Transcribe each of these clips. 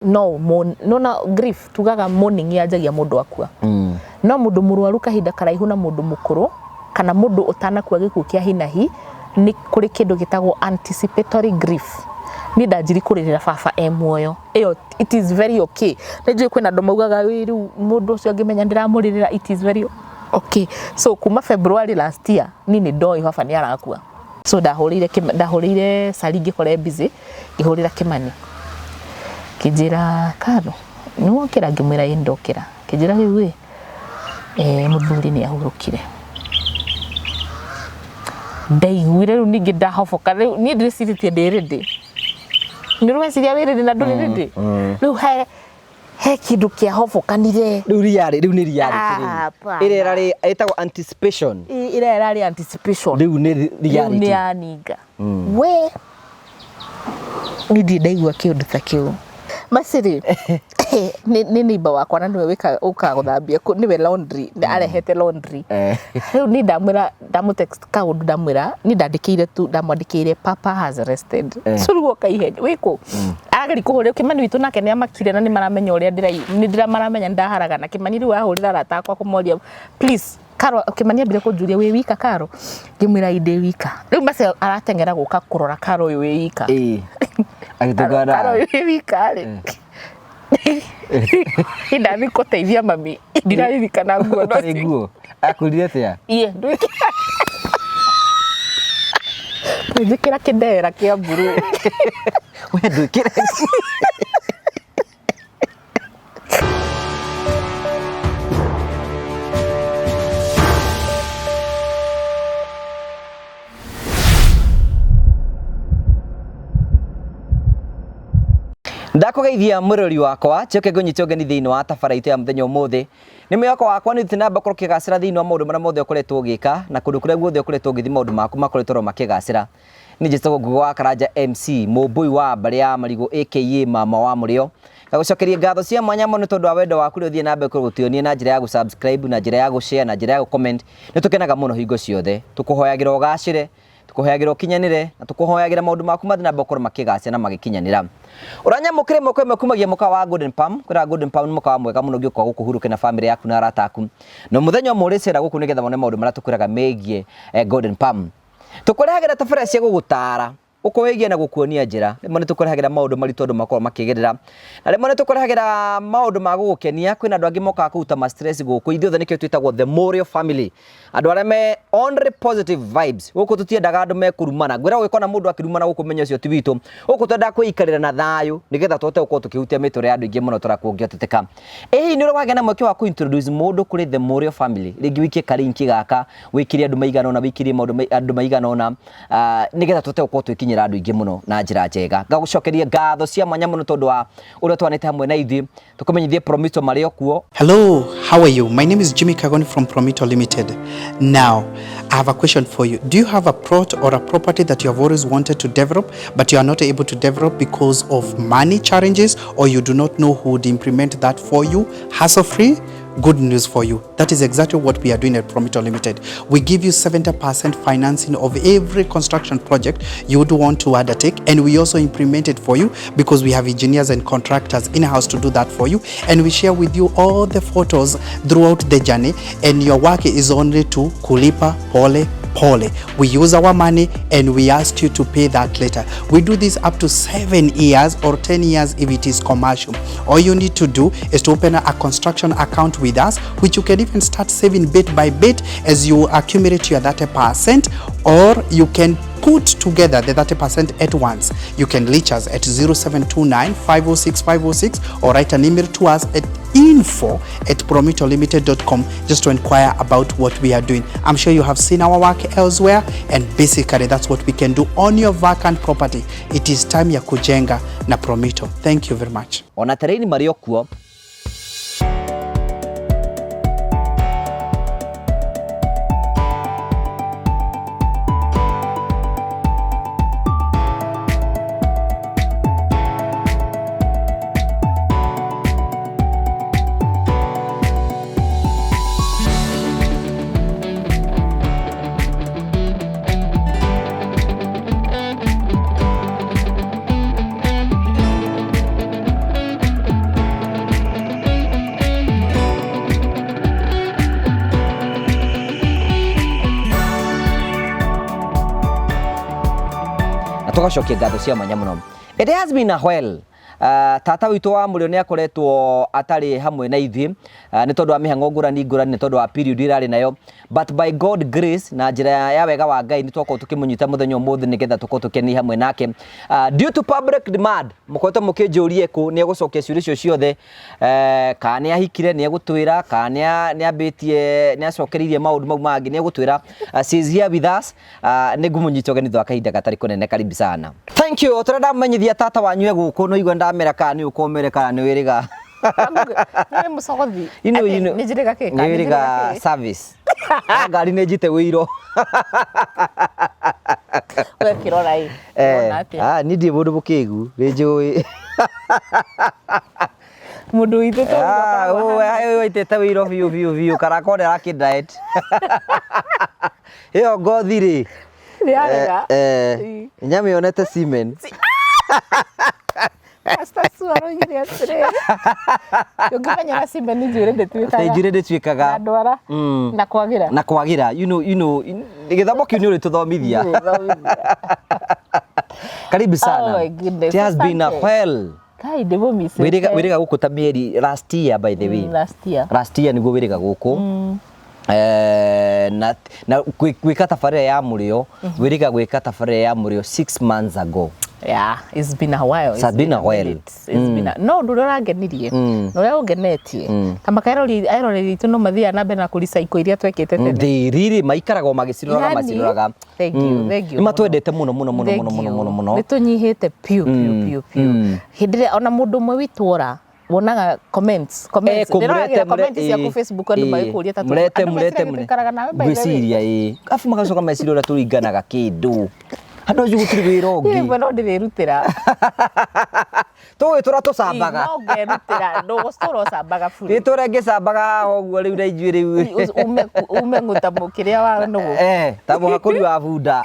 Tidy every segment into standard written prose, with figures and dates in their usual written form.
No nona grief tugaga mourning yanjagia mundu akua. No mundu murwaru kahinda karaihu na mundu mukuru kana mundu utanakua gikuo kia hinahi ni kuri kindu gitagwo anticipatory grief. Ni ndanjiri kuririra baba e muoyo iyo, it is very okay. Nĩ njũĩ kwĩna andũ maugaga, "Ĩ, rĩu mũndũ ũcio angĩmenya ndĩramũrĩrĩra." It is very okay. So kuma February last year ni nĩ ndoĩ baba nĩ arakua, so ndahũrĩire ndahũrĩire Sari, ngĩkora e busy, ngĩhũrĩra Kĩmani, kĩnjĩra, "Karo, nĩ wokĩra?" Ngĩmwĩra, "Ĩ, ndokĩra." Kĩnjĩra, "Rĩu ĩ mũthuri nĩ ahurũkire." Ndaiguire rĩu ningĩ ndahoboka. Rĩu niĩ ndĩcirĩtie ndĩ ready, nĩ rweciria wĩ ready na ndũrĩ ready. Rĩu he kĩndũ kĩahobokanire. Rĩu reality, rĩu nĩ reality. Ah, rĩu hapana. Ĩrĩa ĩrarĩ ĩtagwo anticipation. Ĩrĩa ĩrarĩ anticipation. Rĩu nĩ rĩu nĩ reality. Yaninga we, niĩ ndirĩ ndaigua kĩũndũ ta kĩu. Maciri nĩ neighbor wakwa na nĩwe wĩkaga ũkaga gũthambia nĩwe laundry arehete laundry. Rĩu niĩ ndamwĩra, ndamũtext kaũndũ, ndamwĩra niĩ ndandĩkĩire tu, ndamwandĩkĩire, "Papa has rested." So rĩu oka ihenya, "Wĩkũ?" Arageria kũhũrĩra Kĩmani witũ, nake nĩ amakire na nĩ maramenya ũrĩa ndĩra nĩ ndĩra maramenya nĩ ndaharagana. Kĩmani rĩu ahũrĩra arata akwa kũmoria, "Please, Karo." Kĩmani ambire kũnjũria, "Wĩ wika, Karo?" Ngĩmwĩra, "Ĩ, ndĩ wika." Rĩu mace arateng'era gũka kũrora Karo ũyũ wĩ wika. Ĩĩ, agĩtũngana. Karo ũyũ wĩ wika rĩ, ndathi kũteithia mami, ndiraririkana nguo no Ũtarĩ nguo, akwĩrire atĩa? Iye, ndwĩkĩra njĩkĩra kĩndera kĩa mburuu. We ndwĩkĩre. Ndakũgeithia mũrori wakwa, njoke ngũnyite ũgeni thĩinĩ wa tabara itũ ya mũthenya ũmũthĩ. Nĩ mwĩhoko wakwa nĩ ũthiĩte na mbere gũkorwo ũkĩgacĩra thĩinĩ wa maũndũ marĩa mothe ũkoretwo ũgĩka na kũndũ kũrĩa guothe ũkoretwo ũgĩthiĩ, maũndũ maku makoretwo oro makĩgacĩra. Nĩ njĩtagwo Ngugi wa Karanja MC mũmbũi wa mbarĩ ya Marigũ, aka mama wa mũrĩo. Ngagũcokeria ngatho cia mwanya mũno nĩ tondũ wa wendo waku ũrĩa ũthiĩ na mbere gũtuonia na njĩra ya gũ-subscribe, na njĩra ya gũ-share, na njĩra ya gũ-comment. Nĩ tũkenaga mũno hingo ciothe. Tũkũhoyagĩra ũgacĩre, tũkũhoyagĩra ũkinyanĩre, na tũkũhoyagĩra maũndũ maku mathiĩ na mbere gũkorwo makĩgacĩra na magĩkinyanĩra. Ũranyamũkĩra ĩmwe kwa ĩmwe kumagia mũkawa wa Golden Palm. Kwĩra Golden Palm nĩ mũkawa mwega mũno ũngĩũka gũkũ hurũke na famĩlĩ yaku na arata aku. Na mũthenya ũmwe ũrĩcera gũkũ nĩgetha wone maũndũ marĩa tũkwĩraga megiĩ Golden Palm. Tũkũrehagĩra tabarĩra cia gũgũtara, gũkũhĩgia na gũkuonia njĩra. Rĩmwe nĩ tũkũrehagĩra maũndũ maritũ andũ makoragwo makĩgerera, na rĩmwe nĩ tũkũrehagĩra maũndũ ma gũgũkenia. Kwĩna andũ angĩ mokaga kũruta ma stress gũkũ. Ithuothe nĩkĩo twĩtagwo the Morio family, andũ arĩa me only positive vibes. Gũkũ tũtiendaga andũ mekũrumana. Ngwĩra ũgĩkona mũndũ akĩrumana gũkũ, menya ũcio ti witũ. Gũkũ twendaga kwĩikarĩra na thayũ nĩgetha tũhote gũkorwo tũkĩhutia mĩtũrĩre ya andũ aingĩ mũno tũrakũngĩhoteteka. Ĩ hihi nĩ ũrĩ wagĩa na mweke wa kũ-introduce mũndũ kũrĩ the Morio family? Rĩngĩ wĩikie karinki gaka, wĩkĩre andũ maigana ũna, wĩkĩrie maũndũ andũ maigana ũna, nĩgetha tũhote gũkorwo twĩkinyĩra andũ aingĩ mũno na njĩra njega. Ngagũcokeria ngatho cia mwanya mũno tondũ wa ũrĩa twanĩte hamwe na ithuĩ. Tũkũmenyithie Promito marĩ o kuo. Hello, how are you? My name is Jimmy Kagoni from Promito Limited. Now, I have a question for you. Do you have a plot or a property that you have always wanted to develop, but you are not able to develop because of money challenges, or you do not know who would implement that for you hassle-free? Good news for you. That is exactly what we are doing at Promito Limited. We give you 70% financing of every construction project you would want to undertake, and we also implement it for you because we have engineers and contractors in-house to do that for you, and we share with you all the photos throughout the journey, and your work is only to kulipa pole pole. We use our money and we ask you to pay that later. We do this up to 7 years or 10 years if it is commercial. All you need to do is to open a construction account with us, which you can even start saving bit by bit as you accumulate your 30%, or you can put together the 30% at once. You can reach us at 0729 506 506 or write an email to us at info@promitolimited.com just to inquire about what we are doing. I'm sure you have seen our work elsewhere, and basically that's what we can do on your vacant property. It is time ya kujenga na Promito. Thank you very much. Ona tereni marĩ o kuo. Tũgacokia ngatho cia mwanya mũno. It has been a while. Tata witũ wa mũrĩo nĩ akoretwo atarĩ hamwe na ithuĩ nĩ tondũ wa mĩhang'o ngũrani ngũrani, nĩ tondũ wa period ĩrarĩ nayo, but by God grace na njĩra ya wega wa Ngai nĩ twakorwo tũkĩmũnyita mũthenya ũmũthĩ nĩgetha tũkorwo tũkeni hamwe nake. Due to public demand, mũkoretwo mũkĩnjũria kũ nĩ egũcokia ciũria icio ciothe, kana nĩ ahikire nĩ egũtwĩra, kana nĩ ambĩtie nĩ acokereirie maũndũ mau mangĩ nĩ egũtwĩra. She is here with us. Nĩ ngũmũnyita ũgeni thutha wa kahinda gatarĩ kũnene. Karibu sana, thank you. Tũrenda ndamenyithia tata wanyu e gũkũ, no igua ndamera kana nĩ ũkomere kana nĩ wĩrĩga. Nĩ mũcogothi. You know, nĩ njĩrĩga kĩ? Nĩ wĩrĩga service. Ah, ngari nĩ njite wĩiro. We kĩrora ĩ. Ũrona atĩa? Ah, niĩ ndirĩ mũndũ mũkĩgu, nĩ njũĩ. Mũndũ witũ to Ah, ũyũ waitĩte wĩiro biũ biũ biũ, karakona arakĩ diet ĩyo ngothi rĩ. Nĩ yarega. Nyamĩonete semen. Pastor Sue aroigire atĩrĩrĩ, ũngĩmenyera semen njuĩrĩ ndĩtuĩkaga. Njuĩrĩ ndĩtuĩkaga. Na ndwara. Na kwagĩra. Na kwagĩra, gĩthomo kĩu nĩ ũrĩtũthomithia. Karibu sana. Oh my goodness. It has been a Asante. while. Kai ndĩmũmicĩte. Wĩrĩga gũkũ ta mĩeri last year, by the way. Last year. Last year nĩguo wĩrĩga gũkũ. Na gwĩka tabarĩra ya mũrĩo, wĩrĩga gwĩka tabarĩra ya mũrĩo 6 months ago. Yeah, it's been a while. It's been a while. Minute. It's been a... No ũndũ ũrĩa ũrangenirie na ũrĩa ũngenetie ta eroreri aitũ no mathiaga na mbere na kũricaiko iria twekĩte tene. They really maikaraga o magĩciroraga. Yani, Maciroraga. Thank you, thank you Nĩ matwendete mũno mũno mũno mũno mũno mũno mũno. Nĩ tũnyihĩte piũ piũ piũ piũ. Hĩndĩ ĩrĩa ona mũndũ ũmwe witũ ora wonaga comments, comments. Eh, kũmũrete Ndĩroragĩra comments ciaku Facebook, andũ magĩkũria ta mũrete andũ mũrete meciragia tũikaraga nawe, by the way. Ngwĩciria ĩ arabu magacoka meciria ũrĩa tũringanaga kĩndũ andũ acio gũtirĩ wĩra Niĩ ũngĩ. rĩmwe no ndĩrĩrutĩra. Tũgĩtũra tũcambaga. No ngerutĩra, ndũgũcũra ũcambaga buru. Gĩtũra ngĩcambaga haha ũguo rĩu na inyuĩ rĩu. Ume ng'uta mũkĩrĩa wa nũgũ. Ta mũhakũri wa bunda.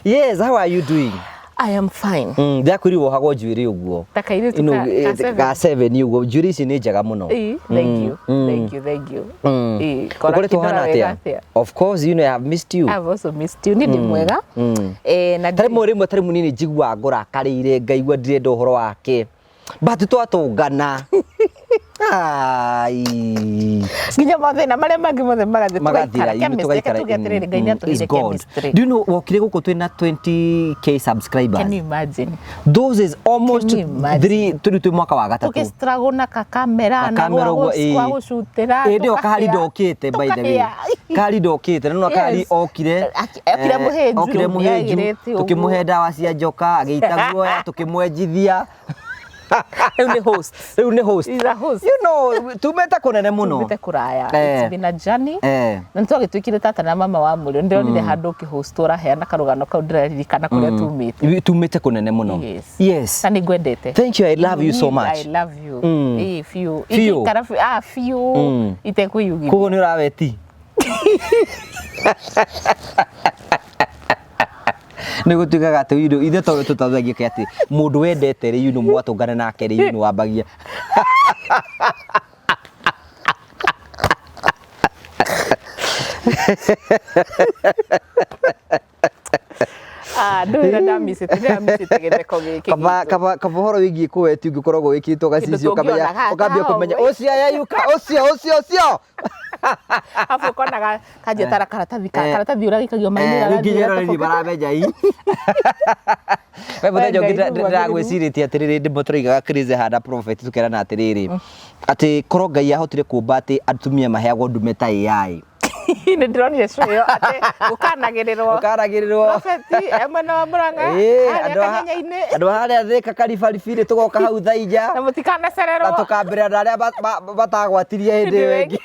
Yes, how are you doing? I am fine. Ndakwĩrirwo wohagwo njuĩrĩ ũguo. Ta kairĩtu Ino, ka seven. Ka seven ũguo, njuĩrĩ ici nĩ njega mũno. Ĩĩ, thank you. Thank you, thank you. Ĩĩ, kora Ũkoretwo kĩndora ũhana wega atĩa? Of course, you know I have missed you. I've also missed you. Niĩ ndĩ mwega. Na Tarĩmwe rĩmwe tarĩ mũnini njiguaga ngũrakarĩire, ngaigua ndirenda ũhoro wake, but twatũngana, ai. Nginya mathĩna marĩa mangĩ mothe magathiĩ. Magathira. Tũgaikara. Chemistry, reke tuge atĩrĩrĩ, Ngai nĩ Is atũheire God. chemistry. Do you know wokire gũkũ twĩna 20K subscribers? Can you imagine? Those is almost Can you imagine? three, tũrĩ twĩ mwaka wa gatatũ. Tũgĩ-struggle na kakamera na Kamera ũguo, gwa gũcutĩra. Ĩĩ, ndĩyo kahari ndokĩte, by the way. Kahari ndokĩte na no kahari Yes. okire. Okire mũhĩnju, Okire rĩu mũhĩnju. nĩagĩrĩte ũguo. Tũkĩmũhe ndawa cia njoka, agĩita guoya, tũkĩmwenjithia. Rĩu nĩ host. Rĩu nĩ host. He's a host. Tumĩte kũnene mũno. Tumĩte kũraya. Eh. It's been a journey. Eh. Na nĩ twagĩtuĩkire tata na mama wa mũrĩo. Ndĩronire handũ ũkĩhost ũraheana karũgano kau, ndĩraririkana kũrĩa tumĩte. Tumĩte kũnene mũno. Yes. Yes. Na nĩ ngwendete. Thank you, I love you so much. I love you. Ĩĩ, biũ. Biũ. Ingĩikara ah, biũ. Itekwĩyugithia. Koguo nĩ ũraweti nĩ gũtuĩkaga atĩ ithuĩ tondũ tũtathagia atĩ mũndũ wendete rĩ, mwatũngana nake rĩ, wambagia. Ah, ndũĩ ũrĩa ndamicĩte, ndĩramicĩte gĩtheko gĩkĩ Kaba gitũ. kaba ũhoro wĩgiĩ kũweti ũngĩkoragwo wĩkĩrĩtwo gacicio ũkamenya tũngĩona haha, ũkambia kũmenya haha. ũcio ayayuka ũcio ũcio ũcio. Arabu ũkonaga kanjia tara karatathi Eh. karatathi ũrĩa gaikagio maĩ-inĩ Rĩu garathiĩ nginya eroreri gatobokete. maramenya i we mũthenya ũngĩ Ngai nĩ mwagĩrĩru. ndĩragwĩcirĩtie atĩrĩrĩ, ndĩmwe tũraigaga crazy hana prophet, tũkerana atĩrĩrĩ atĩ korwo Ngai ahotire kũmba atĩ atumia maheagwo ndume ta AI. Nĩ ndĩronire show ĩyo atĩ gũkanagĩrĩrwo. Ũkanagĩrĩrwo. Prophet e mwena wa Murang'a Ĩĩ, harĩa andũ a- kanyenya-inĩ. Andũ a harĩa Thĩka karibaribirĩ tũgoka hau thaa 4. Na mũtikanacererwo. Na tũkambĩrĩra na arĩa batagwatirie hĩndĩ ĩyo ĩngĩ.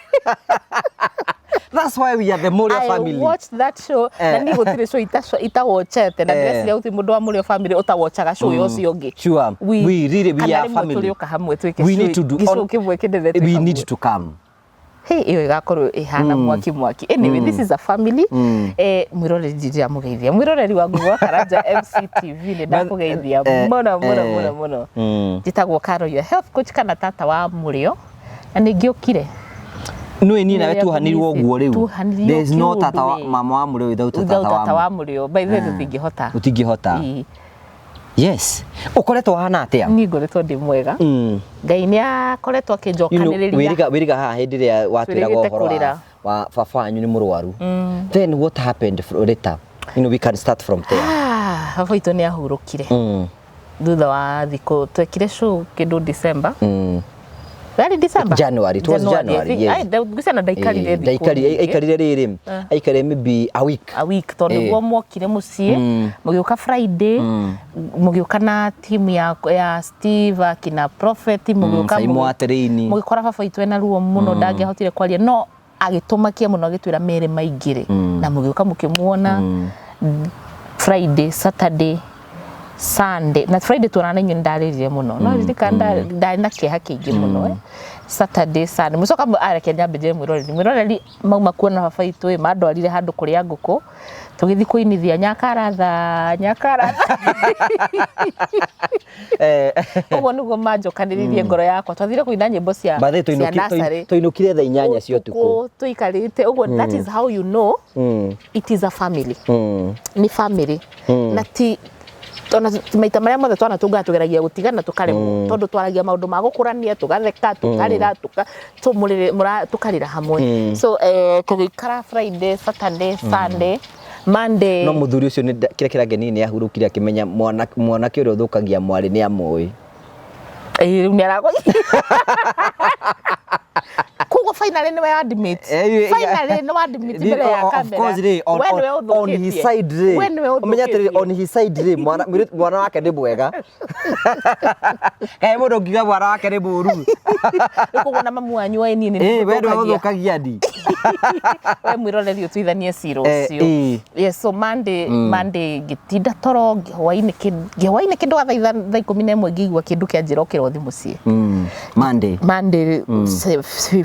That's why we are the Mũrĩo I family. watched that show Eh. na niĩ gũtirĩ show itawatchete na Eh. ndĩreciria gũtirĩ mũndũ wa Mũrĩo family ũtawatchaga show ĩyo ũcio ũngĩ. Sure. We really, we Kana are rĩmwe family. tũrĩũka hamwe twĩke We show- need to do gĩcũũ kĩmwe kĩnene twĩ We hamwe. need to come. Hey, ĩyo ĩgakorwo ĩhana mwaki mwaki. Anyway, this is a family. Mwĩroreri, ndiramũgeithia mwĩroreri wa Ngugi wa Karanja MCTV, nĩ ndakũgeithia mũno mũno mũno mũno. Njĩtagwo Caro, your health coach kana tata wa mũrĩo, na nĩ ngĩũkire. Nĩ niĩ nawe Rĩrĩa tuohanirwo ngũmiss ũguo rĩu. tuohanirio There is no kĩũndũ tata wa ĩ. mama wa mũrĩo without Without tata tata wa wa mũrĩo, by the way, tũtingĩhota. Ũtingĩhota. Ĩĩ. Yes. Ũkoretwo hana atĩa? Niĩ ngoretwo ndĩ mwega. Ngai nĩ akoretwo akĩnjokanĩrĩria. Wĩriga wĩriga haha hĩndĩ ĩrĩa watwĩraga Twĩrĩgĩte ũhoro wa kũrĩra. wa baba wanyu nĩ mũrwaru. Then what happened later? We can start from there. Ah, baba witũ nĩ ahurũkire thutha wa thikũ twekire show kĩndũ December. Yarĩ December? January, it was January, I think. yes. Ai, ngwĩciria na ndaikarire thikũ Ndaikarire nyingĩ. aikarire rĩrĩ, aikarire maybe a week. A week, tondũ nĩguo mwokire mũciĩ, mũgĩũka Friday, mũgĩũka na timu ya Steve akina Prophet, mũgĩũka Saimu wa Terĩini. Mũgĩkora baba witũ ena ruo mũno, ndangĩahotire kwaria, no agĩtũmakia mũno agĩtwĩra mere maingĩre, na mũgĩũka mũkĩmuona Friday, Saturday, Sunday. Na Friday tuonana na inyuĩ nĩ ndarĩrire mũno, no ririkana ndarĩ na kĩeha kĩingĩ mũno. Saturday, Sunday, mũcoka areke nyambe njĩre mwĩroreri, mwĩroreri mauma kuona baba witũ ĩ, mandwarire handũ kũrĩa ngũkũ, tũgĩthiĩ kũinithia nyakaratha nyakaratha. Ũguo nĩguo manjokanĩrĩirie ngoro yakwa, twathire kũina nyĩmbo cia By the way, cia nursery. Twainũkire thaa 8 cia ũtukũ. Ũtukũ tũikarĩte ũguo. That is how you know it is a family. Nĩ family na ti ona maita marĩa mothe twana tũngaga tũgeragia gũtigana tũkaremwo, tondũ twaragia maũndũ ma gũkũrania, tũgatheka, tũkarĩra, tũkarĩra hamwe. So tũgĩikara Friday, Saturday, Sunday, Monday. No mũthuri ũcio nĩ kĩrĩa kĩrangenirie nĩ ahurũkire akĩmenya mwanake ũrĩa ũthũkagia mwarĩ nĩ amũĩ. Ĩĩ, rĩu nĩ aragũ koguo finally nĩwe admit. Finally nĩ admit mbere ya Of kamera. course rĩ, We nĩwe on his ũthũkĩtie. side rĩ, We nĩwe ũmenye atĩrĩrĩ, ũthũkĩtie. on his side rĩ, mwana wake nĩ mwega. Kaĩ mũndũ ũngiuga mwana wake nĩ mũũru? Rĩu koguo na mamu wanyu wa niĩ nĩ We nĩwe ũthũkagia. ũthũkagia ndi. We mwĩroreri ũtuithanie cira ũcio. Yes, so Monday ngĩtinda toro hwaĩ-inĩ kĩndũ wa thaa 11 ngĩigua kĩndũ kĩanjĩra ũkĩra ũthiĩ mũciĩ. Monday. Monday,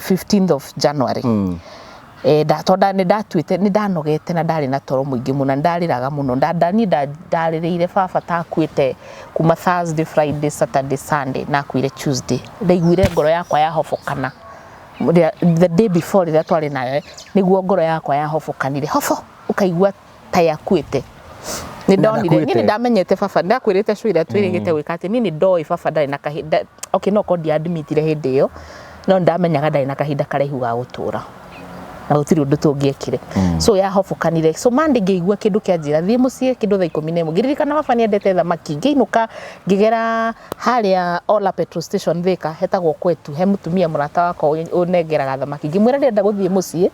15th of January. Tondũ nĩ ndatuĩte nĩ ndanogete na ndarĩ na toro mũingĩ mũno na ndarĩraga mũno. Niĩ ndarĩrĩire baba ta akuĩte kuma Thursday, Friday, Saturday, Sunday, na akuire Tuesday. Ndaiguire ngoro yakwa yahobokana. The day before rĩrĩa twarĩ nayo nĩguo ngoro yakwa yahobokanire hobo, ũkaigua ta yakuĩte. Nĩ ndonire niĩ nĩ ndamenyete baba, ndakwĩrĩte show ĩrĩa twĩrĩgĩte gwĩka atĩ niĩ nĩ ndoĩ baba ndarĩ na kahinda. Okay, no korwo ndiadmitire hĩndĩ ĩyo, no ndamenyaga ndarĩ na kahinda karaihu ga gũtũra na gũtirĩ ũndũ tũngĩekire. So yahobokanire. So Monday ngĩigua kĩndũ kĩanjĩra thiĩ mũciĩ kĩndũ thaa 11, ngĩririkana baba nĩendete thamaki. Ngĩinũka ngĩgera harĩa Ola petrol station Thika, hetagwo Kwetu, he mũtumia mũrata wakwa ũnengeraga thamaki. Ngĩmwĩra ndĩrenda gũthiĩ mũciĩ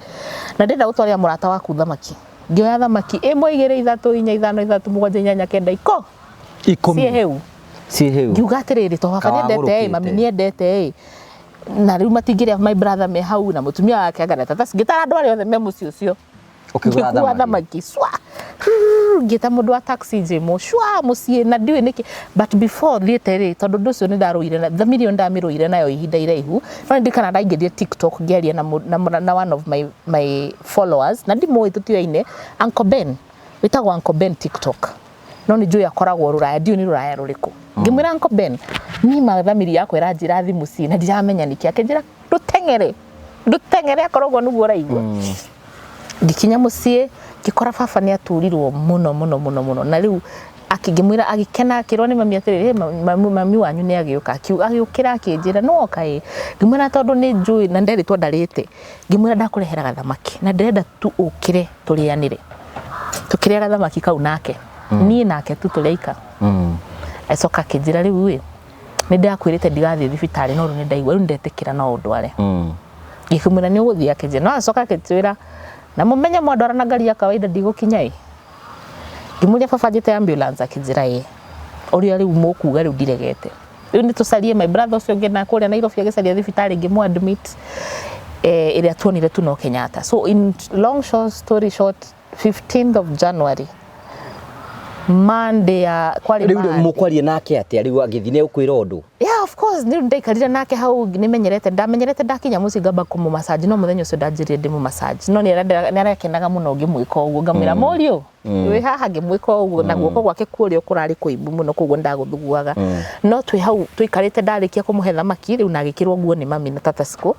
na ndĩrenda gũtwarĩra mũrata waku thamaki. Ngĩoya thamaki 1, 2, 3, 4, 5, 6, 7, 8, 9, 10. 10. Ciĩ hĩu. Ciĩ hĩu. Ngiuga atĩrĩrĩ, to baba nĩendete ĩ, mami nĩendete ĩ, na rĩu matingĩrĩa, my brother me hau na mũtumia wake anga na tata, ngĩtara andũ arĩa othe me mũciĩ ũcio. Ũkĩgũra Ngĩkua thamaki. Thamaki cwa, ngĩta mũndũ wa taxi njĩmũ cwa mũciĩ, na ndiũĩ nĩkĩ, but before thiĩte rĩ, tondũ ũndũ ũcio nĩ ndarũire na thamiri ĩyo, ndamĩrũire nayo ihinda iraihu, no nĩ ndirikana ndaingĩrire TikTok ngĩaria na one of my followers, na ndimũĩ, tũtioaine, Uncle Ben, wĩtagwo Uncle Ben TikTok, no nĩ njũĩ akoragwo rũraya, ndiũĩ nĩ rũraya rũrĩkũ. Ngĩmwĩra, "Uncle Ben, niĩ ma thamiri yakwa ĩranjĩra thi mũciĩ na ndiramenya nĩkĩ." Akĩnjĩra, "Ndũteng'ere, ndũteng'ere, akorwo ũguo nĩguo ũraigua." Ngĩkinya mũciĩ ngĩkora baba nĩ aturirwo mũno mũno mũno mũno, na rĩu akĩngĩmwĩra agĩkena, akĩrwo nĩ mami atĩrĩrĩ, "Hey, mami wanyu nĩ agĩũka." Agĩũkĩra akĩnjĩra, "Nĩ woka ĩ?" Ngĩmwĩra tondũ nĩ njũĩ na nderĩtwo ndarĩte, ngĩmwĩra ndakũrehera gathamaki na ndĩrenda tu ũkĩre tũrĩanĩre. Tũkĩrĩa gathamaki kau nake, niĩ nake tu tũrĩ aika. Acoka akĩnjĩra, "Rĩu ĩ, nĩ ndakwĩrĩte ndigathiĩ thibitarĩ, no rĩu nĩ ndaigua, rĩu ndetĩkĩra no ũndware." Ngĩkĩmwĩra, "Nĩ ũgũthiĩ?" Akĩnjĩra no acoka akĩtwĩra, "Na mũmenye mwandwara na ngari ya kawaida ndigũkinya ĩ." Ngĩmũria, "Baba, njĩte ambulance?" Akĩnjĩra, "Ĩ, ũrĩa rĩu mũkuga, rĩu ndiregete, rĩu nĩ tũcarie." My brother ũcio ũngĩ na kũrĩa Nairobi agĩcaria thibitarĩ, ngĩmũ admit ĩrĩa tuonire tu no Kenyatta. So in long short story short, 15th of January. Monday ya kwarĩ Rĩu Monday. mũkwaria nake atĩa rĩu agĩthiĩ nĩ ũkwĩra ũndũ? Yeah, of course, nĩ ndaikarire nake hau nĩmenyerete, ndamenyerete ndakinya mũciĩ ngamba kũmũ massage, no mũthenya ũcio ndanjĩrire ndĩmũ massage, no nĩ arekenaga mũno ngĩmwĩka ũguo, ngamwĩra mũriũ wĩ haha, ngĩmwĩka ũguo na guoko gwake kuorio kũrarĩ kũimbu mũno, koguo ndagũthuguaga. No twĩ hau tũikarĩte, ndarĩkia kũmũhe thamaki rĩu na agĩkĩrwo nguo nĩ mami na tata Cikũ,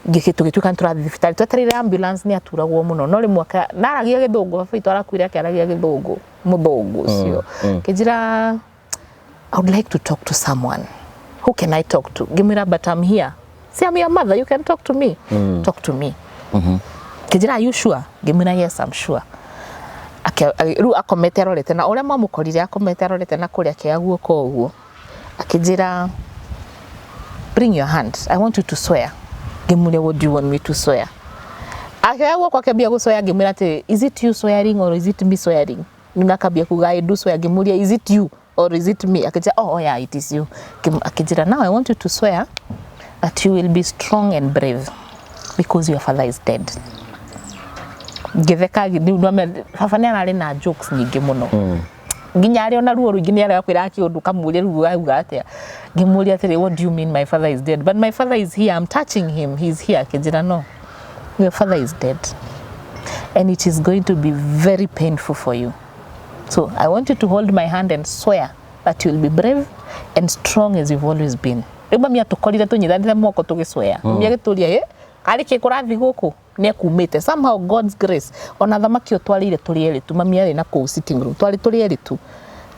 tũgĩtuĩka nĩ tũrathiĩ thibitarĩ twetereire ambulance. Nĩ aturagwo mũno, no rĩmwe naragia gĩthũngũ. Baba witũ arakuire akĩaragia gĩthũngũ, mũthũngũ ũcio kĩnjĩra, "I would like to talk to someone. Who can I talk to?" Ngĩmwĩra, "But I'm here. See, I'm your mother. You can talk to me. Talk to me." Kĩnjĩra, "Are you sure?" Ngĩmwĩra, "Yes, I'm sure." Rĩu akomete arorete na ũrĩa mwamũkorire akomete arorete na kũrĩa, akĩoya guoko ũguo akĩnjĩra, "Bring your hand. I want you to swear." Ngĩmũria, "What do you want me to swear?" Akĩoya guoko akĩambia gũswear. Ngĩmwĩra atĩ, "Is it you swearing or is it me swearing?" Akambia kuga, "I do swear." Ngĩmũria, "Is it you or is it me?" Akĩnjĩra, Oh yeah, it is you." Akĩnjĩra, "Now I want you to swear that you will be strong and brave because your father is dead." Ngĩtheka. Baba nĩ ararĩ na jokes nyingĩ mũno, nginya arĩ ona ruo rũingĩ nĩ arega kwĩra kĩũndũ kamũria rĩu auga atĩa. Ngĩmũria atĩrĩ, "What do you mean my father is dead? But my father is here, I'm touching him, he's here." Akĩnjĩra, "No, your father is dead and it is going to be very painful for you, so I want you to hold my hand and swear that you will be brave and strong as you've always been." Rĩu mami atũkorire tũnyitanĩte moko tũgĩcwea. Mami agĩtũria, "Ĩ karĩ kĩ kũrathiĩ gũkũ?" Nĩ ekumĩte. Somehow, God's grace, ona thamaki ĩyo twarĩire tũrĩ erĩ tu. Mami arĩ na kũu sitting room, twarĩ tũrĩ erĩ tu,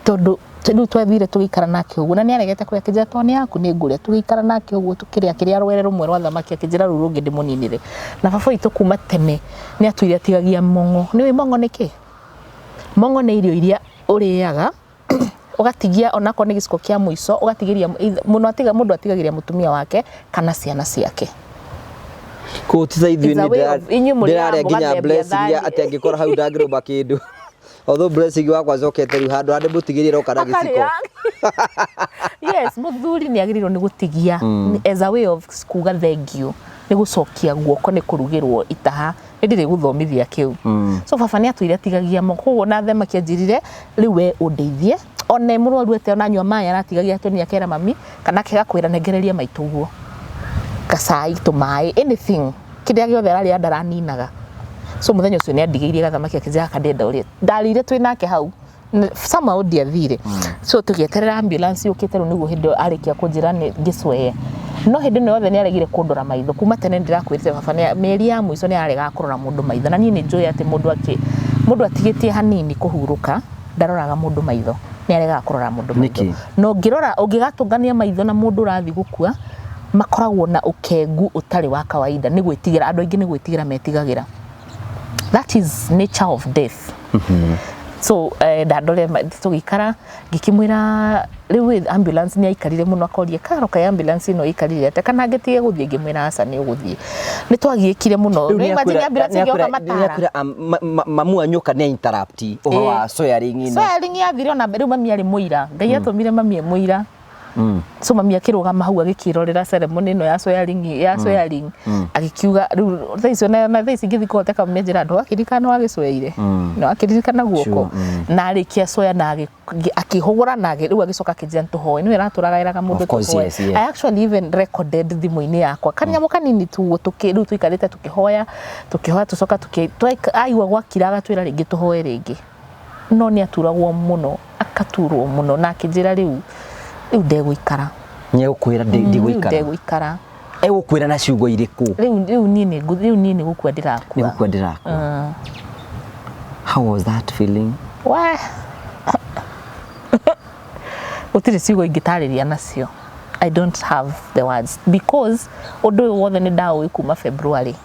tondũ rĩu twathire tũgĩikara nake ũguo na nĩ aregete kũrĩa. Akĩnjĩra, "Tondũ nĩ yaku nĩ ngũrĩa." Tũgĩikara nake ũguo tũkĩrĩa, akĩrĩa rwere rũmwe rwa thamaki, akĩnjĩra rũu rũngĩ ndĩmũninĩre. Na baba witũ kuma tene nĩ atwĩire atigagia mong'o. Nĩ ũĩ mong'o nĩ kĩ? Mong'o nĩ irio iria ũrĩaga ũgatigia onakorwo nĩ gĩciko kĩa mũico, ũgatigĩria mũno, atiga mũndũ atigagĩria mũtumia wake kana ciana ciake. Kũu ti ta ithuĩ. It's a way of- inyuĩ mũrĩaga Ndĩrarĩa nginya mũgathembia Blessing thani. Atĩ angĩkora hau ndangĩrũma kĩndũ, although Blessing wakwa acokete rĩu handũ handĩ mũtigĩrie roka na gĩciko. Akarĩa. Yes, mũthuri nĩ agĩrĩirwo nĩ gũtigia as a way of kuga thank you, nĩ gũcokia guoko, nĩ kũrugĩrwo itaha, nĩ ndirĩ gũthomithia kĩu. So baba nĩ atwĩire atigagia moko, koguo na thamaki anjĩrire, "Rĩu we ũndeithie." Ona e mũrwaru atĩa, ona anyua maĩ aratigagia tũni, akera mami kana akĩaga kwĩra, "Nengereria maitũ guo gacai, tũmaĩ, anything." Kĩrĩa gĩothe ararĩa ndaraninaga. So mũthenya ũcio nĩ andigĩirie gathamaki, akĩnjĩra gaka ndenda ũrĩe. Ndarĩire twĩ nake hau. Somehow ndiathire. So tũgĩeterera ambulance yũkĩte. Rĩu nĩguo hĩndĩ ĩyo arĩkia kũnjĩra nĩ ngĩcweye, no hĩndĩ ĩno yothe nĩ aregire kũndora maitho. Kuma tene ndĩrakwĩrĩte baba mĩeri ya mũico nĩ aregaga kũrora mũndũ maitho, na niĩ nĩ njũĩ atĩ mũndũ atigĩtie hanini kũhurũka ndaroraga mũndũ maitho. Nĩ aregaga kũrora mũndũ maitho. Nĩkĩ? Na ũngĩrora, ũngĩgatũngania maitho na mũndũ ũrathiĩ gũkua, makoragwo na ũkengu ũtarĩ wa kawaida. Nĩ gwĩtigĩra, andũ aingĩ nĩ gwĩtigĩra metigagĩra. That is nature of death. So ndandore tũgĩikara, ngĩkĩmwĩra rĩu ĩ, ambulance nĩ aikarire mũno, akoria karo kaĩ ambulance ĩno ĩikarire atĩa, kana ngĩtige gũthiĩ. Ngĩmwĩra, "Aca, nĩ ũgũthiĩ." Nĩ twagiĩkire mũno. Rĩu Nĩ imagine ambulance ĩngĩoka matara. Nĩakwĩra mamu anyoka nĩ interrupt ũhoro wa swearing ĩno. Swearing yathire ona rĩu mami arĩ mũira. Ngai atũmire mami e mũira. So mami akĩrũgama hau agĩkĩrorera ceremony ĩno ya swearing, ya swearing, agĩkiuga rĩu thaa icio na thaa ici ngĩthiĩ kũhoteka mami anjĩra, "Ndwakĩririkana nĩ wagĩcweire, nĩ wakĩririkana guoko?" Na arĩkia swear na akĩhũgũra na rĩu agĩcoka akĩnjĩra nĩtũhoe. Nĩwe ĩratũraga ĩraga mũndũ Of course, tũhoe. yes. I actually even recorded thimũ-inĩ yakwa kanyamũ kanini tu ũguo, rĩu tũikarĩte tũkĩhoya, tũkĩhoya, tũcoka aigua gwakira agatwĩra rĩngĩ tũhoe rĩngĩ. No nĩ aturagwo mũno, akaturwo mũno, na akĩnjĩra rĩu ndegũikara. Nĩegũkwĩra Rĩu ndigũikara. Ndegũikara. Egũkwĩra na ciugo irĩkũ? Rĩu niĩ nĩ gũkua ndĩrakua. Nĩ gũkua ndĩrakua. How was that feeling? We, gũtirĩ ciugo ingĩtarĩria nacio. I don't have the words because ũndũ ũyũ wothe nĩ ndaũĩ kuma February.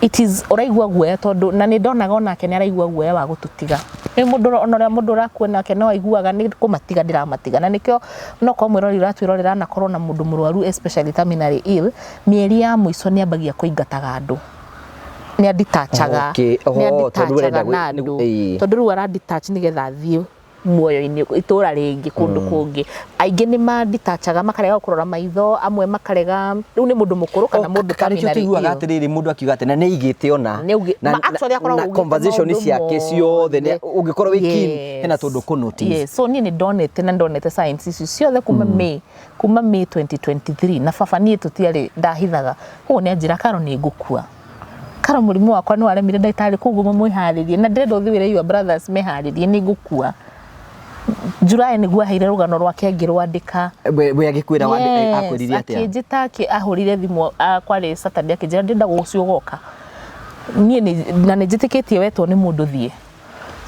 It is ũraigua guoya, tondũ na nĩ ndonaga onake nĩ araigua guoya wa gũtũtiga. Nĩ mũndũ ona ũrĩa mũndũ ũrakua nake no aiguaga nĩ kũmatiga ndĩramatiga. Na nĩkĩo no korwo mwĩrori ũratwĩrorera anakorwo na mũndũ mũrwaru, especially terminally ill, mĩeri ya mũico nĩ ambagia kũingataga andũ, nĩ aditachaga. Okay. Nĩ Oh, tondũ ũrenda aditachaga na andũ. Tondũ rĩu aradetach nĩgetha athiĩ. Muoyo-inĩ itũra rĩngĩ kũndũ kũngĩ. Aingĩ nĩ manditachaga, makarega gũkũrora maitho, amwe makarega rĩu nĩ mũndũ mũkũrũ kana mũndũ Karĩkĩo terminally tũiguaga ill. Atĩrĩrĩ, mũndũ akiuga atĩ na nĩ aigĩte ona Actually akoragwo na augĩte conversation maũndũ ciake ciothe mothe. Ũngĩkorwo wĩ keen, hena tũndũ kũ notice. Yes. So niĩ nĩ ndonete na ndonete signs ici ciothe kuma May 2023. Na baba niĩ tũtiarĩ ndahithaga, koguo nĩ anjĩra, "Karo, nĩ ngũkua. Karo, mũrimũ wakwa nĩ waremire ndagĩtarĩ, koguo mwĩharĩrie na ndĩrenda ũthiĩ wĩre your brothers meharĩrie, nĩ ngũkua July." Nĩguo aheire rũgano rwake ngĩrwandĩka. We agĩkwĩra akwĩrire atĩa? Akĩnjĩta, ahũrire thimũ, kwarĩ Saturday, akĩnjĩra, "Ndĩrenda rũciũ ũgoka." Niĩ na nĩ njĩtĩkĩtie wetwo nĩ mũndũ thiĩ,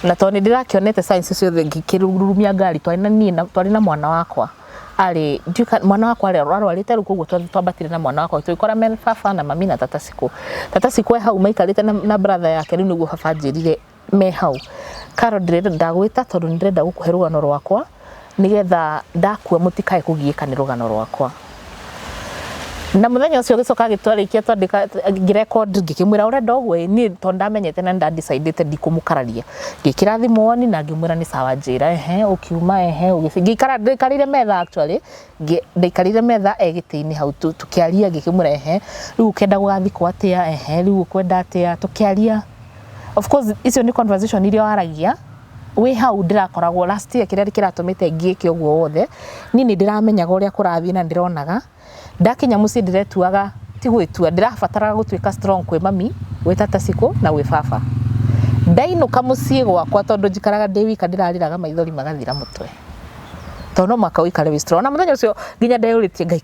na tondũ nĩ ndĩrakĩonete signs ciothe, ngĩkĩrurumia ngari. Twarĩ na niĩ na twarĩ na mwana wakwa, arĩ ndiũĩ mwana wakwa arĩ arwarĩte rĩu, koguo twambatire na mwana wakwa, tũgĩkora me baba na mami na tata Cikũ. Tata Cikũ e hau maikarĩte na brother yake. Rĩu nĩguo baba anjĩrire me hau, "Karo, ndĩrenda ndagwĩta tondũ nĩ ndĩrenda gũkũhe rũgano rwakwa, nĩgetha ndakua mũtikae kũgiĩka nĩ rũgano rwakwa." Na mũthenya ũcio gĩcoka gĩtwarĩkia twandĩka, ngĩrecord, ngĩkĩmwĩra, "Ũrenda ũguo?" "Ĩ." Niĩ tondũ ndamenyete na nĩndadecidĩte ndikũmũkararia, ngĩkĩra thimũ oni na ngĩmwĩra, "Nĩ sawa, njĩra." Ehe, ũkiuma ehe ũgĩci ngĩikara, ndaikarĩire metha, actually ndaikarĩire metha e gĩtĩ-inĩ hau, tũkĩaria. Ngĩkĩmwĩra, "Ehe, rĩu ũkenda gũgathikwo atĩa? Ehe, rĩu ũkwenda atĩa?" Tũkĩaria. Of course icio nĩ conversation iria waragia wĩ hau. Ndĩrakoragwo last year, kĩrĩa kĩratũmĩte ngĩke ũguo wothe, niĩ nĩ ndĩramenyaga ũrĩa kũrathiĩ na ndĩronaga ndakinya mũciĩ ndĩretuaga, ti gwĩtua, ndĩrabataraga gũtuĩka strong kwĩ mami, gwĩ tata Cikũ na gwĩ baba. Ndainũka mũciĩ gwakwa, tondũ njikaraga ndĩ wika, ndĩrarĩraga maithori magathira mũtwe, tondũ no mũhaka ũikare wĩ strong. Na mũthenya ũcio nginya ndeyũrĩtie, Ngai,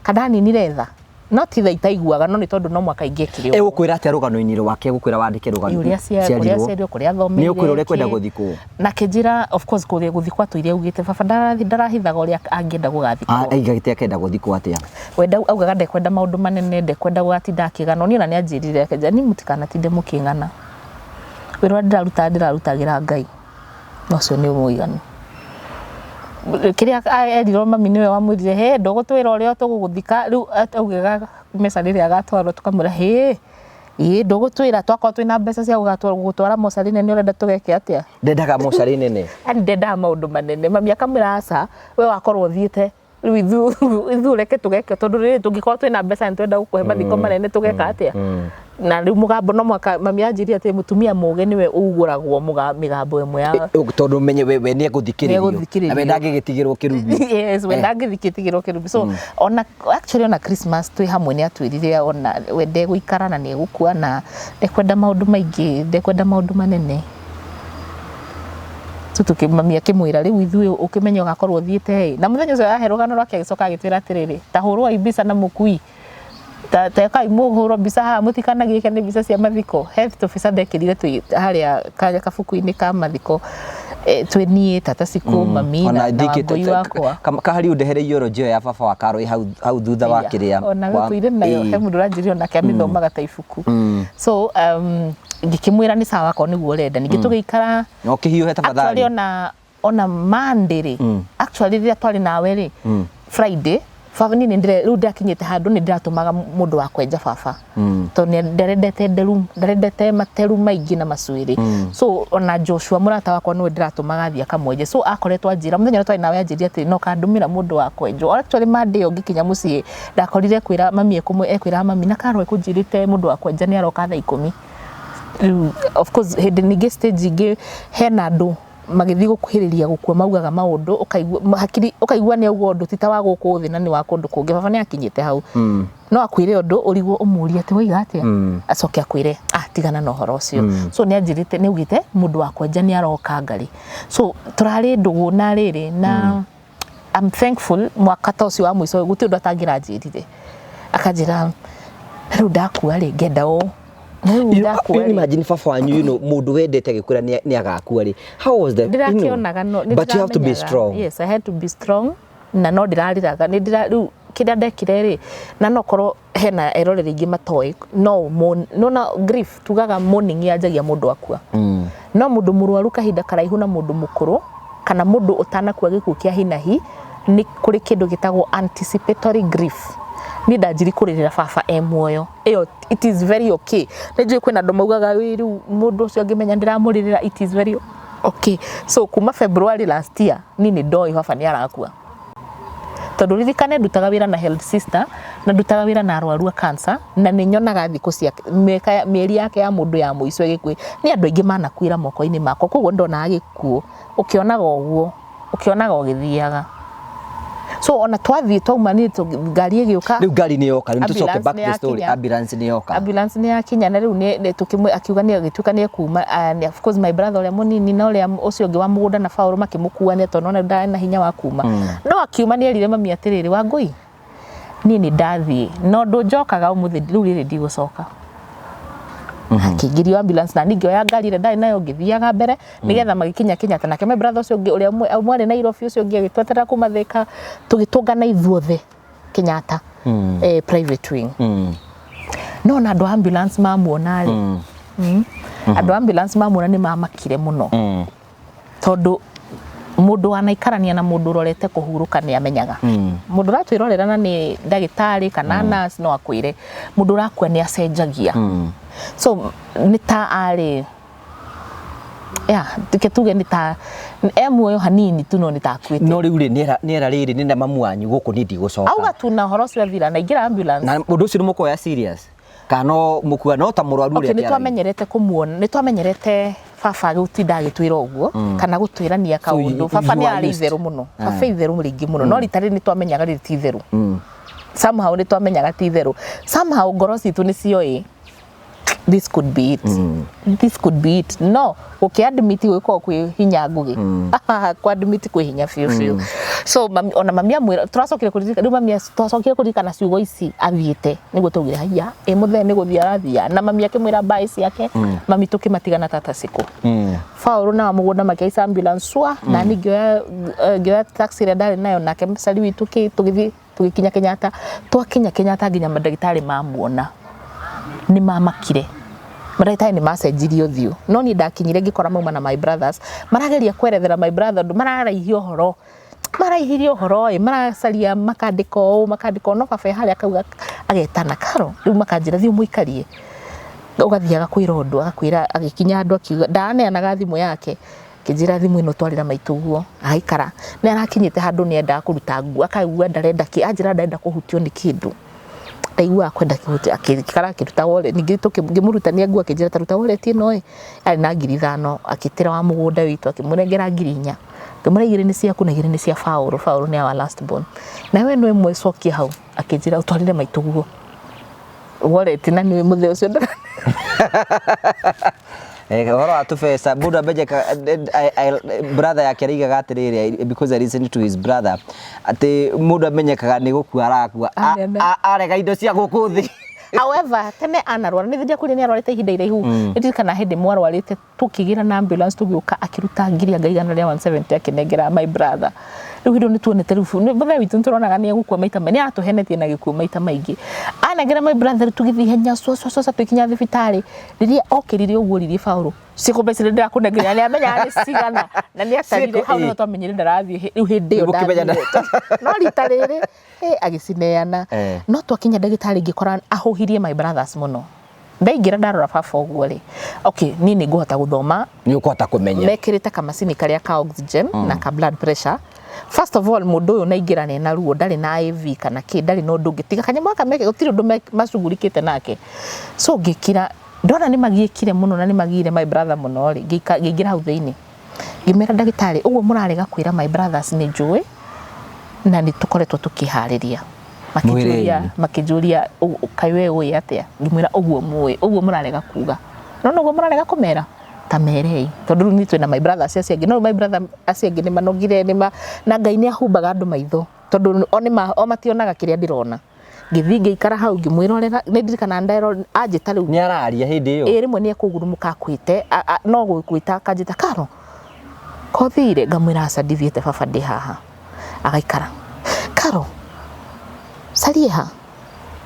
kandaninire tha? No ti tha itaiguaga, no nĩ tondũ no mũhaka ingĩekire ũguo. Egũkwĩra atĩa rũgano-inĩ rwake? Egũkwĩra wandĩke rũgano? Ũrĩa kũrĩa aciarirwo, kũrĩa athomeire. Nĩ ũkwĩra ũrĩa kwenda kĩ. Gũthikwo. Na kĩnjĩra, of course kũrĩa gũthikwo atũire augĩte, baba ndarahithaga ũrĩa angĩenda gũgathikwo. Aigagĩte akenda gũthikwo atĩa? Wenda augaga ndekwenda maũndũ manene, ndekwenda gũgatinda akĩganwo. Niĩ ona nĩ anjĩrire, akĩnjĩra, "Niĩ mũtikanatinde mũkĩng'ana, wĩra ũrĩa ndĩraruta ndĩrarutagĩra Ngai, na ũcio nĩ mũiganu." Kĩrĩa erirwo mami nĩwe wamwĩrire, "Hĩ, ndũgũtwĩra ũrĩa tũgũgũthika?" Rĩu augaga meca rĩrĩa agatwarwo, tũkamwĩra, "Hĩ, ĩ ndũgũtwĩra? Twakorwo twĩna mbeca cia gũgũtwara mocarĩ nene, ũrenda tũgeke atĩa?" Ndendaga mocarĩ nene. Yani ndendaga maũndũ manene. Mami akamwĩra, "Aca, we wakorwo ũthiĩte rĩu, ithu reke tũgeke, tondũ rĩrĩ tũngĩkorwo twĩna mbeca nĩ twenda gũkũhe mathiko manene, tũgeka atĩa?" Na rĩu mũgambo no mwaka mami anjĩrire atĩ mũtumia mũgĩ nĩwe ugũragwo mĩgambo ĩmwe ya Tondũ menye we nĩ egũthikĩrĩrio. Nĩegũthikĩrĩrio. Na we ndangĩgĩtigĩrwo kĩrubi. Yes, we ndangĩthikĩtigĩrwo kĩrubi. So ona actually ona Christmas twĩ hamwe nĩ atwĩrire ona we ndegũikara na nĩ egũkua, na ndekwenda maũndũ maingĩ, ndekwenda maũndũ manene. So mami akĩmwĩra, "Rĩu ithuĩ ũkĩmenya ũgakorwo ũthiĩte ĩ." Na mũthenya ũcio ahe rũgano rwake, agĩcoka agĩtwĩra atĩrĩrĩ, "Ta hũrwai mbica na mũkui, ta tekai mũhũrwo mbica haha, mũtikanagĩke nĩ mbica cia mathiko." He tũbica ndekĩrire twĩ harĩa kabuku-inĩ ka mathiko, twĩ niĩ, tata Cikũ, mami na Wangũi wakwa. Kahari ũndehere eulogy ĩyo ya baba wa Karo ĩ hau thutha wa kĩrĩa. Ona tũire nayo. He mũndũ ũranjĩrire onake amĩthomaga ta ibuku. So ngĩkĩmwĩra nĩ sawa, akorwo nĩguo ũrenda. Ningĩ tũgĩikara. No kĩhiũhe Actually tafadhali. ona Monday rĩ, actually rĩrĩa twarĩ nawe rĩ, Friday, baba niĩ nĩ rĩu ndakinyĩte handũ nĩ ndĩratũmaga mũndũ wa kwenja baba, tondũ nĩ ndarendete nderu, ndarendete materu maingĩ na macuĩrĩ. So ona Joshua mũrata wakwa nĩwe ndĩratũmaga athiĩ akamwenje. So akoretwo anjĩra mũthenya ũrĩa twarĩ nawe, anjĩrire atĩ no kandũmĩra mũndũ wa kwenjwo. Actually Monday ĩyo ngĩkinya mũciĩ, ndakorire kwĩra mami, ekwĩra mami na Karo ekũnjĩrĩte mũndũ wa kwenja nĩ aroka thaa 10. Rĩu of course hĩndĩ ningĩ stage ingĩ hena andũ magĩthiĩ gũkuhĩrĩria gũkua maugaga maũndũ, ũkaigua hakiri, ũkaigua nĩ auga ũndũ ti ta wa gũkũ thĩ na nĩ wa kũndũ kũngĩ. Baba nĩ akinyĩte hau, no akwĩre ũndũ ũrigwo ũmũrie atĩ waiga atĩa, acoke akwĩre, "Ah, tigana na ũhoro ũcio." So nĩ anjĩrĩte, nĩ augĩte mũndũ wa kwenja nĩ aroka ngarĩ. So tũrarĩ ndũgũ na rĩrĩ na I'm thankful, mwaka ta ũcio wa mũico gũtirĩ ũndũ atangĩranjĩrire, akanjĩra, "Na rĩu ndakua rĩ, ngenda ũũ, na rĩu ndakua rĩ." Imagine baba wanyu, mũndũ wendete agĩkwĩra nĩ agakua rĩ, how was the Ndĩrakĩonaga no nĩ But you have to be ndĩramenyaga. strong. Yes, I had to be strong, na no ndĩrarĩraga nĩ ndĩra rĩu kĩrĩa ndekire rĩ, na no korwo hena eroreri aingĩ matoĩ, no nona grief tugaga mourning yanjagia mũndũ akua, no mũndũ mũrwaru kahinda karaihu na mũndũ mũkũrũ kana mũndũ ũtanakua gĩkuũ kĩa hinahi, nĩ kũrĩ kĩndũ gĩtagwo anticipatory grief. Niĩ ndanjiri kũrĩrĩra baba e muoyo. Ĩyo it is very okay. Nĩ njũĩ kwĩna andũ maugaga, "Ĩ, rĩu mũndũ ũcio angĩmenya ndĩramũrĩrĩra." It is very Okay, so kuma February last year niĩ nĩ ndoĩ baba nĩ arakua, tondũ ririkane ndutaga wĩra na health sister na ndutaga wĩra na arwaru a cancer, na nĩ nyonaga thikũ ciake, mĩaka, mĩeri yake ya mũndũ ya mũico ĩgĩkue. Nĩ andũ aingĩ manakuĩra moko-inĩ makwa, koguo ndonaga gĩkuũ ũkĩonaga ũguo, ũkĩonaga ũgĩthiaga. So ona twathiĩ twauma niĩ ngari ĩgĩũka. Rĩu ngari nĩ yoka, rĩu tũcoke Ambulance back nĩ to the story. yakinya. Ambulance nĩ yoka. Ambulance nĩ yakinya, na rĩu akiuga nĩ agĩtuĩka nĩ ekuma. Of course my brother ũrĩa mũnini na ũrĩa ũcio ũngĩ wa mũgũnda na Paul makĩmũkua, nĩ tondũ ona ndarĩ na hinya wa kuma. No akiuma nĩ erire mami atĩrĩrĩ, "Wangũi, niĩ nĩ ndathiĩ, no ũndũ njokaga ũmũthĩ rĩu rĩrĩ ndigũcoka." Akĩingĩrio ambulance na niĩ ngĩoya ngari ĩrĩa ndarĩ nayo ngĩthiaga mbere nĩgetha magĩkinya Kenyatta. Nake my brother ũcio ũngĩ ũrĩa mwarĩ Nairobi, ũcio ũngĩ agĩtweterera kuma Thika, tũgĩtũngana ithuothe Kenyatta, private wing. No na andũ a ambulance mamuona rĩ, andũ a ambulance mamuona nĩ mamakire mũno, tondũ mũndũ wanaikarania na mũndũ ũrorete kũhurũka nĩ amenyaga. Mũndũ ũratwĩrorera na nĩ ndagĩtarĩ kana nurse no akwĩre mũndũ ũrakua nĩ acenjagia. So nĩ ta arĩ ya reke tuge nĩ ta e muoyo hanini tu, no nĩ ta akuĩte. No rĩu rĩ, nĩera rĩrĩ nĩ na mamu wanyu gũkũ niĩ ndigũcoka. Auga tu na ũhoro ũcio athira na ingĩra ambulance. Na ũndũ ũcio nĩ mũkoya serious kana no mũkua no ta mũrwaru Okay, ũrĩa nĩ akĩaragia? Twamenyerete kũmuona, nĩ twamenyerete baba gũtinda agĩtwĩra ũguo kana gũtwĩrania kaũndũ. Baba You nĩ are arĩ used. itherũ mũno, baba itherũ rĩingĩ mũno, no rita rĩrĩ nĩ twamenyaga rĩrĩ ti itherũ. Somehow nĩ twamenyaga ti itherũ. Somehow ngoro citũ nĩ cioĩ this could be it, this could be it. No gũkĩ-admit gwĩkorwo kwĩ hinya ngũgĩ, kũ-admit kwĩ hinya biũ biũ. So mami, ona mami amwĩra tũracokire kũririkana rĩu mami twacokire kũririkana ciugo ici athiĩte nĩguo twaugire haiya ĩ mũthee nĩ gũthiĩ arathia. Na mami akĩmwĩra mbaĩ ciake. Mami tũkĩmatigana tata cikũ Paul na mũgũnda makĩhaica ambulance cua, na niĩ ngĩoya taxi ĩrĩa ndarĩ nayo, nake mũcari witũ tũgĩthiĩ tũgĩkinya Kenyatta. Twakinya Kenyatta nginya mandagĩtarĩ mamuona nĩ mamakire, mandagĩtarĩ nĩ macenjirie ũthiũ. No niĩ ndakinyire ngĩkora mauma na my brothers marageria kwerethera my brother ũndũ mararaihia ũhoro, maraihirie ũhoro ĩ maracaria makandĩka ũũ makandĩka ũũ, no baba e harĩa akauga agetana karo. Rĩu makanjĩra thiĩ ũmũikarie, ũgathiaga kwĩra ũndũ agakwĩra. Agĩkinya handũ akiuga ndaneanaga thimũ yake, akĩnjĩra thimũ ĩno twarĩra maitũ guo. Agaikara nĩ arakinyĩte handũ nĩ endaga kũruta nguo, akaigua ndarenda kĩ anjĩra ndarenda kũhutio nĩ kĩndũ, ndaiguaga kwenda kũhutia. Akĩikara akĩruta wallet. Ningĩ ngĩmũrutania nguo, akĩnjĩra ta ruta wallet ĩno ĩ yarĩ na 5,000. Akĩtĩra wa mũgũnda witũ, akĩmũnengera 4,000, ngĩmwĩra igĩrĩ nĩ ciaku na igĩrĩ nĩ cia Paul. Paul nĩ our last born. Nawe ĩno ĩmwe cokia hau. Akĩnjĩra ũtwarĩre maitũ guo wallet, na nĩ mũthee ũcio Ũhoro wa tũbeca mũndũ amenyeka brother yake araigaga atĩrĩrĩ, because I listened to his brother, atĩ mũndũ amenyekaga nĩ gũkua arakua Anene. Arega indo cia gũkũ thĩ. However, tene anarwara nĩ thĩnja kũrĩa nĩ arwarĩte ihinda iraihu. Ndirikana hĩndĩ mwarwarĩte tũkĩgĩra na ambulance tũgĩũka, akĩruta ngiri anga 170 akĩnengera my brother. Rĩu hĩndĩ ĩyo nĩ tuonete rĩu mũthee witũ nĩ tũronaga nĩ egũkua maita maingĩ, nĩ aratũhenetie na gĩkuũ maita maingĩ. Anengera my brother, rĩu tũgĩthiĩ ihenya cua cua cua tũgĩkinya thibitarĩ. Rĩrĩa okĩrire ũguo oririe Paul ciĩko mbeca iria ndĩrakũnengera, nĩ amenyaga nĩ cigana na nĩ atarire. Ciĩko, Hau nĩho twamenyire ndarathiĩ rĩu hĩndĩ ĩyo. Mũkĩmenya Ndathire. No rita rĩrĩ agĩcineana. No twakinya ndagĩtarĩ ngĩkora ahũhirie my brothers mũno. Ndaingĩra ndarora baba ũguo rĩ, okay, niĩ nĩ ngũhota gũthoma. Nĩ ũkũhota kũmenya. Mekĩrĩte kamacini karĩa ka oxygen na ka blood pressure. First of all, mũndũ ũyũ naingĩra nĩ na ruo, ndarĩ na IV kana kĩ, ndarĩ na ũndũ ũngĩ tiga kanyamũ gaka meke, gũtirĩ ũndũ macugurikĩte nake. So ngĩkira ndona nĩ magiĩkire mũno na nĩ magiire my brother mũno rĩ, ngĩingĩra hau thĩinĩ ngĩmera, "Ndagĩtarĩ, ũguo mũrarega kwĩra my brothers nĩ njũĩ na nĩ tũkoretwo tũkĩharĩria." Makĩnjũria Mwĩrei. Makĩnjũria, "Kaĩ we ũĩ atĩa?" Ngĩmwĩra, "Ũguo mũĩ, ũguo mũrarega kuga, no ũguo mũrarega kũmera ta merei, tondũ rĩu niĩ twĩna my brothers acio angĩ." No rĩu my brother acio angĩ nĩ manogire nĩ ma na Ngai nĩ ahumbaga andũ maitho, tondũ o nĩ ma o mationaga kĩrĩa ndĩrona. Ngĩthiĩ ngĩikara hau ngĩmwĩrorera. Nĩ ndirikanaga ndero anjĩta rĩu. Nĩ araria hĩndĩ ĩyo? Ĩ rĩmwe nĩ ekũgurumũka akwĩte no gwĩta akanjĩta, "Karo, kothire?" Ngamwĩra, "Aca, ndithiĩte baba, ndĩ haha." Agaikara, "Karo, carie ha?"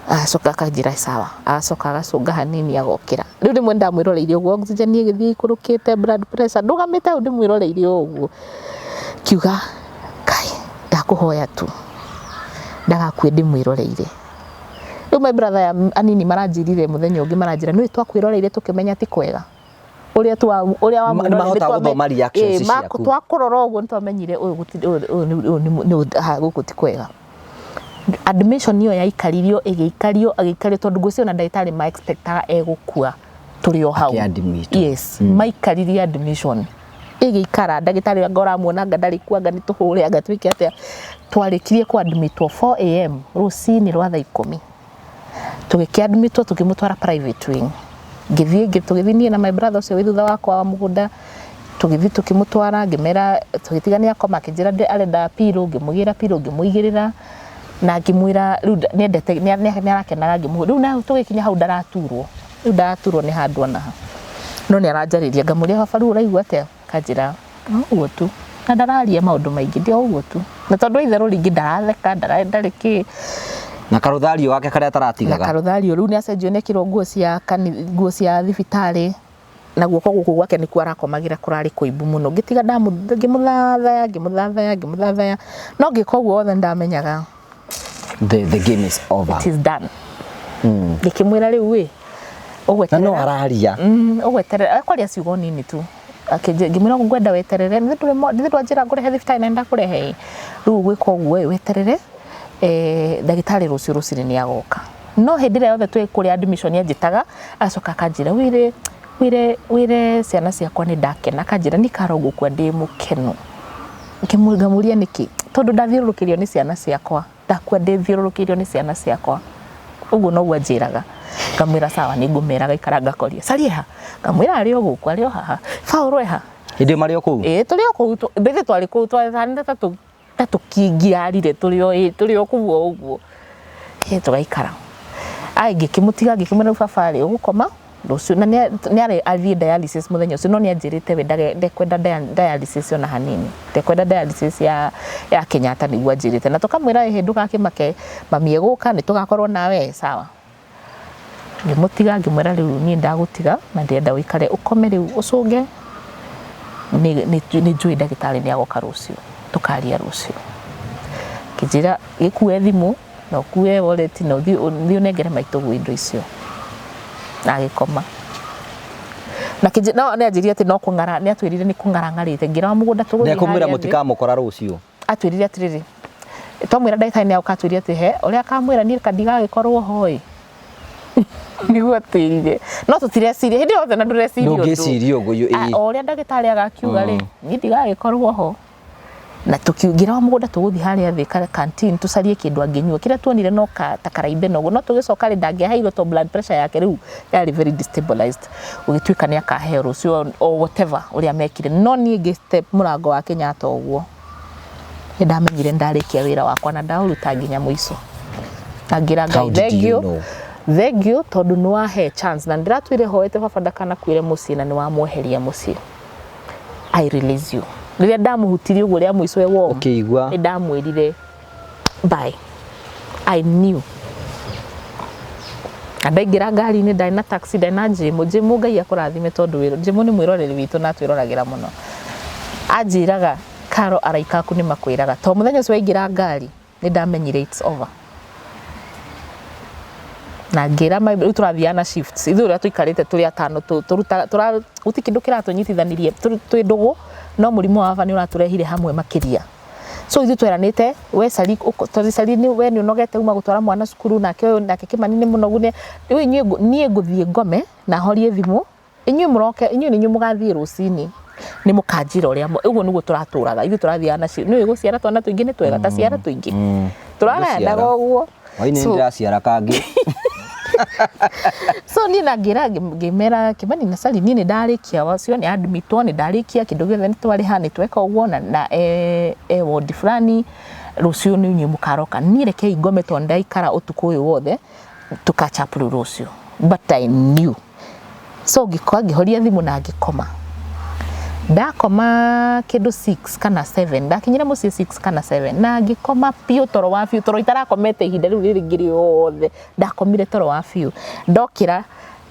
Agacoka akanjĩra sawa, agacoka agacũnga hanini agokĩra. Rĩu rĩmwe ndamwĩroreire ũguo, oxygen ĩgĩthiĩ ikũrũkĩte, blood pressure, ndũgamĩte hau ndĩmwĩroreire o ũguo, kiuga, "Kai, ndakũhoya tu ndagakue ndĩmwĩroreire." Rĩu my brother ya anini maranjĩrire mũthenya ũngĩ, maranjĩra, "Nĩũĩ twakwĩroreire tũkĩmenya ti kwega." Ũrĩa twa ũrĩa wa Nĩ mahotaga gũthoma reactions ciaku. Twakũrora ũguo nĩ twamenyire ũyũ gũtirĩ ũyũ ũyũ nĩ ũyũ nĩ haha gũkũ ti kwega. Admission ĩyo yaikaririo ĩgĩikario agĩikario tondũ ngwĩciria ona ndagĩtarĩ ma expectaga egũkua tũrĩ o hau. Akĩ-admit-wo. Yes, maikaririe admission ĩgĩikara ndagĩtarĩ anga ũramuona anga ndarĩ kuo anga nĩ tũhũre anga twĩke atĩa. Twarĩkirie kũ admitwo 4 a.m. rũcinĩ rwa thaa 10 tũgĩkĩ-admitwo tũkĩmũtwara private wing. Ngĩthiĩ tũgĩthiĩ niĩ na my brother ũcio wĩ thutha wakwa wa mũgũnda, tũgĩthiĩ tũkĩmũtwara ngĩmera tũgĩtiga nĩ akoma akĩnjĩra arenda pillow, ngĩmũgĩra pillow ngĩmũigĩrĩra na ngĩmwĩra rĩu nĩendete nĩ arakenaga ngĩmũhũra. Rĩu na tũgĩkinya hau ndaraturwo, rĩu ndaraturwo nĩ handũ ona ha, no nĩ aranjarĩria ngamũria baba rĩu ũraigua atĩa? Akanjĩra no ũguo tu na ndararia maũndũ maingĩ ndi o ũguo tu na tondũ wa itherũ rĩngĩ ndaratheka ndarĩ kĩ. Na karũthario gake karĩa Na ataratigaga. Karũthario rĩu nĩ acenjio nĩ ekĩrwo nguo cia nguo cia thibitarĩ na guoko gũkũ gwake nĩkuo arakomagĩra kũrarĩ kũimbu mũno. Ngĩtiga ngĩmũthathaya ngĩmũthathaya ngĩmũthathaya no ngĩka ũguo wothe nĩndamenyaga The game is over. It is done. Ngĩkĩmwĩra rĩu ĩ Na no araria. Ũgweterera akwaria ciugo nini tu ngĩmwĩra ũguo ngwenda weterere nĩ ndwanjĩra ngũrehe thibitarĩ na nĩndakũrehe ĩ rĩu ũgwĩka ũguo ĩ weterere ndagĩtarĩ rũciũ rũcinĩ nĩ agoka. No hĩndĩ ĩrĩa yothe twĩ kũrĩa admission anjĩtaga agacoka akanjĩra wĩre wĩre wĩre ciana ciakwa nĩ ndakena akanjĩra niĩ Carol ngũkua ndĩ mũkenu. Ngamũria nĩkĩ tondũ ndathiũrũrũkĩirio nĩ ciana ciakwa ndakua ndĩthiũrũrũkĩirio nĩ ciana ciakwa ũguo noguo anjĩraga. Ngamwĩra sawa nĩ ngũmera gaikara ngakoria Sari eha ngamwĩra arĩ o gũkũ arĩ o haha Paul eha. Hĩndĩ ĩyo marĩ o kũu? Ĩĩ tũrĩ o kũu mbĩthĩ twarĩ kũu twahanire ta tũkĩngĩarire tũrĩ o kũu o ũguo. Tũgaikara. Ai ngĩkĩmũtiga ngĩkĩmwĩra rĩu baba rĩ ũgũkoma rũciũ na nĩ arĩ athiĩ dialysis mũthenya ũcio no nĩ anjĩrĩte we ndekwenda dialysis ona hanini ndekwenda dialysis ya Kenyatta nĩguo anjĩrĩte na tũkamwĩra ĩhĩ ndũgakĩmake mami egũka nĩ tũgakorwo nawe sawa. Ngĩmũtiga ngĩmwĩra rĩu niĩ ndagũtiga na ndĩrenda ũikare ũkome rĩu ũcũnge nĩ njũĩ ndagĩtarĩ nĩ agoka rũciũ tũkaria rũciũ. Akĩnjĩra gĩkue thimũ na ũkue wallet na ũthiĩ ũnengere maitũguo indo icio na agĩkoma. Na no nĩ anjĩrire atĩ no kũng'ara nĩ atwĩrire nĩ kũng'ara ng'arĩte ngĩra wa mũgũnda tũgũthiĩ Ndekũmwĩra harĩa thĩ. Mũtikamũkora rũciũ. Atwĩrire atĩrĩrĩ twamwĩra ndagĩtarĩ nĩ agoka atwĩrire atĩ he ũrĩa akamwĩra niĩ ndigagĩkorwo ho ĩ nĩguo atwĩrire no tũtireciria hĩndĩ yothe na ndũreciria ũndũ. Ndũngĩciria ũguo ĩĩ. O ũrĩa ndagĩtarĩ agakiuga rĩ niĩ ndigagĩkorwo ho na tũkĩingĩra wa mũgũnda tũgũthiĩ harĩa thĩ canteen tũcarie kĩndũ angĩnyua kĩrĩa tuonire no ta karaimbe na ũguo no tũgĩcoka rĩ ndangĩaheirwo to blood pressure yake rĩu yarĩ very destabilized gũgĩtuĩka nĩ akaheo rũciũ o whatever ũrĩa mekire no niĩ ngĩ step mũrango wa Kenyatta ũguo nĩ ndamenyire nĩ ndarĩkia wĩra wakwa na ndaũruta nginya mũico na ngĩra Ngai thengiũ thengiũ tondũ nĩ wahe chance na ndĩratwire hoete baba ndakanakuĩre mũciĩ na nĩ wamweheria mũciĩ. I release you. Rĩrĩa ndamũhutirie ũguo rĩa mũico e warm, Ũkĩigua. Nĩ ndamwĩrire bye. I knew. Na ndaingĩra ngari-inĩ ndarĩ na taxi ndarĩ na Jĩmũ. Jĩmũ Ngai akũrathime tondũ Jĩmũ nĩ mwĩroreri witũ na atwĩroragĩra mũno. Anjĩraga Caro araika aku nĩ makwĩraga to mũthenya ũcio waingĩra ngari nĩ ndamenyire it's over. Na ngĩra rĩu tũrathiaga na shifts ithuĩ ũrĩa tũikarĩte tũrĩ atano tũrutaga gũtirĩ kĩndũ kĩratũnyitithanirie twĩ ndũgũ no mũrimũ wa baba nĩ ũratũrehire hamwe makĩria. So ithuĩ tweranĩte we Sali tondũ Sali we nĩ ũnogete uma gũtwara mwana cukuru nake ũyũ nake Kĩmani nĩ mũnogu rĩu inyuĩ niĩ ngũthiĩ ngome na horie thimũ inyuĩ mũroke inyuĩ nĩ inyuĩ mũgathiĩ rũcinĩ nĩ mũkanjĩra ũrĩa ũguo nĩguo tũratũraga ithuĩ tũrathiaga na nĩ ũĩ gũciara twana tũingĩ nĩ twega ta ciara tũingĩ tũragayanaga ũguo. Hwaĩ-inĩ nĩndĩraciara kangĩ. So niĩ na ngĩra ngĩmera Kĩmani na Sali niĩ nĩ ndarĩkia wacio nĩ admitwo nĩ ndarĩkia kĩndũ gĩothe nĩ twarĩha nĩ tweka ũguo na e ward fulani rũciũ nĩ inyuĩ mũkaroka niĩ rekei ngome tondũ ndaikara ũtukũ ũyũ wothe tũ catch up rĩu rũciũ but I knew. So ngĩkoa ngĩhoria thimũ na ngĩkoma. Ndakoma kĩndũ 6 kana 7 ndakinyire mũciĩ 6 kana 7 na ngĩkoma biũ toro wa biũ toro itarakomete ihinda rĩu rĩngĩ rĩothe ndakomire toro wa biũ. Ndokĩra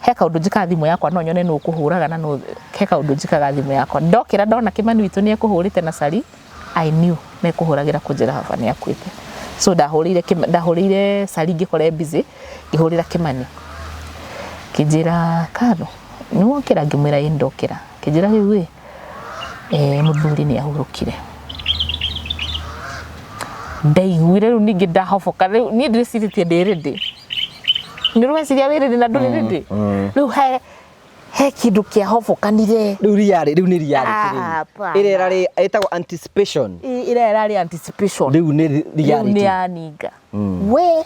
he kaũndũ njĩkaga thimũ yakwa no nyone nũ ũkũhũraga na nũ he kaũndũ njĩkaga thimũ yakwa. Ndokĩra ndona Kĩmani witũ nĩ ekũhũrĩte na Sali I knew mekũhũragĩra kũnjĩra baba nĩ akuĩte. So ndahũrĩire Sali ngĩkora e busy ngĩhũrĩra Kĩmani. Kĩnjĩra Karo Nĩ wokĩra? Ngĩmwĩra ĩ ndokĩra. Akĩnjĩra rĩu ĩ mũthuri nĩ ahurũkire. Ndaiguire rĩu ningĩ ndahoboka, rĩu niĩ ndĩcirĩtie ndĩ ready. Nĩ ũreciria wĩ ready na ndũrĩ ready. Rĩu he kĩndũ kĩahobokanire. Rĩu riarĩ, rĩu nĩ reality rĩu. Hapana. Ĩrĩa ĩrarĩ ĩtagwo anticipation. Ĩrĩa ĩrarĩ anticipation. Rĩu nĩ Rĩu nĩ reality. yaninga. We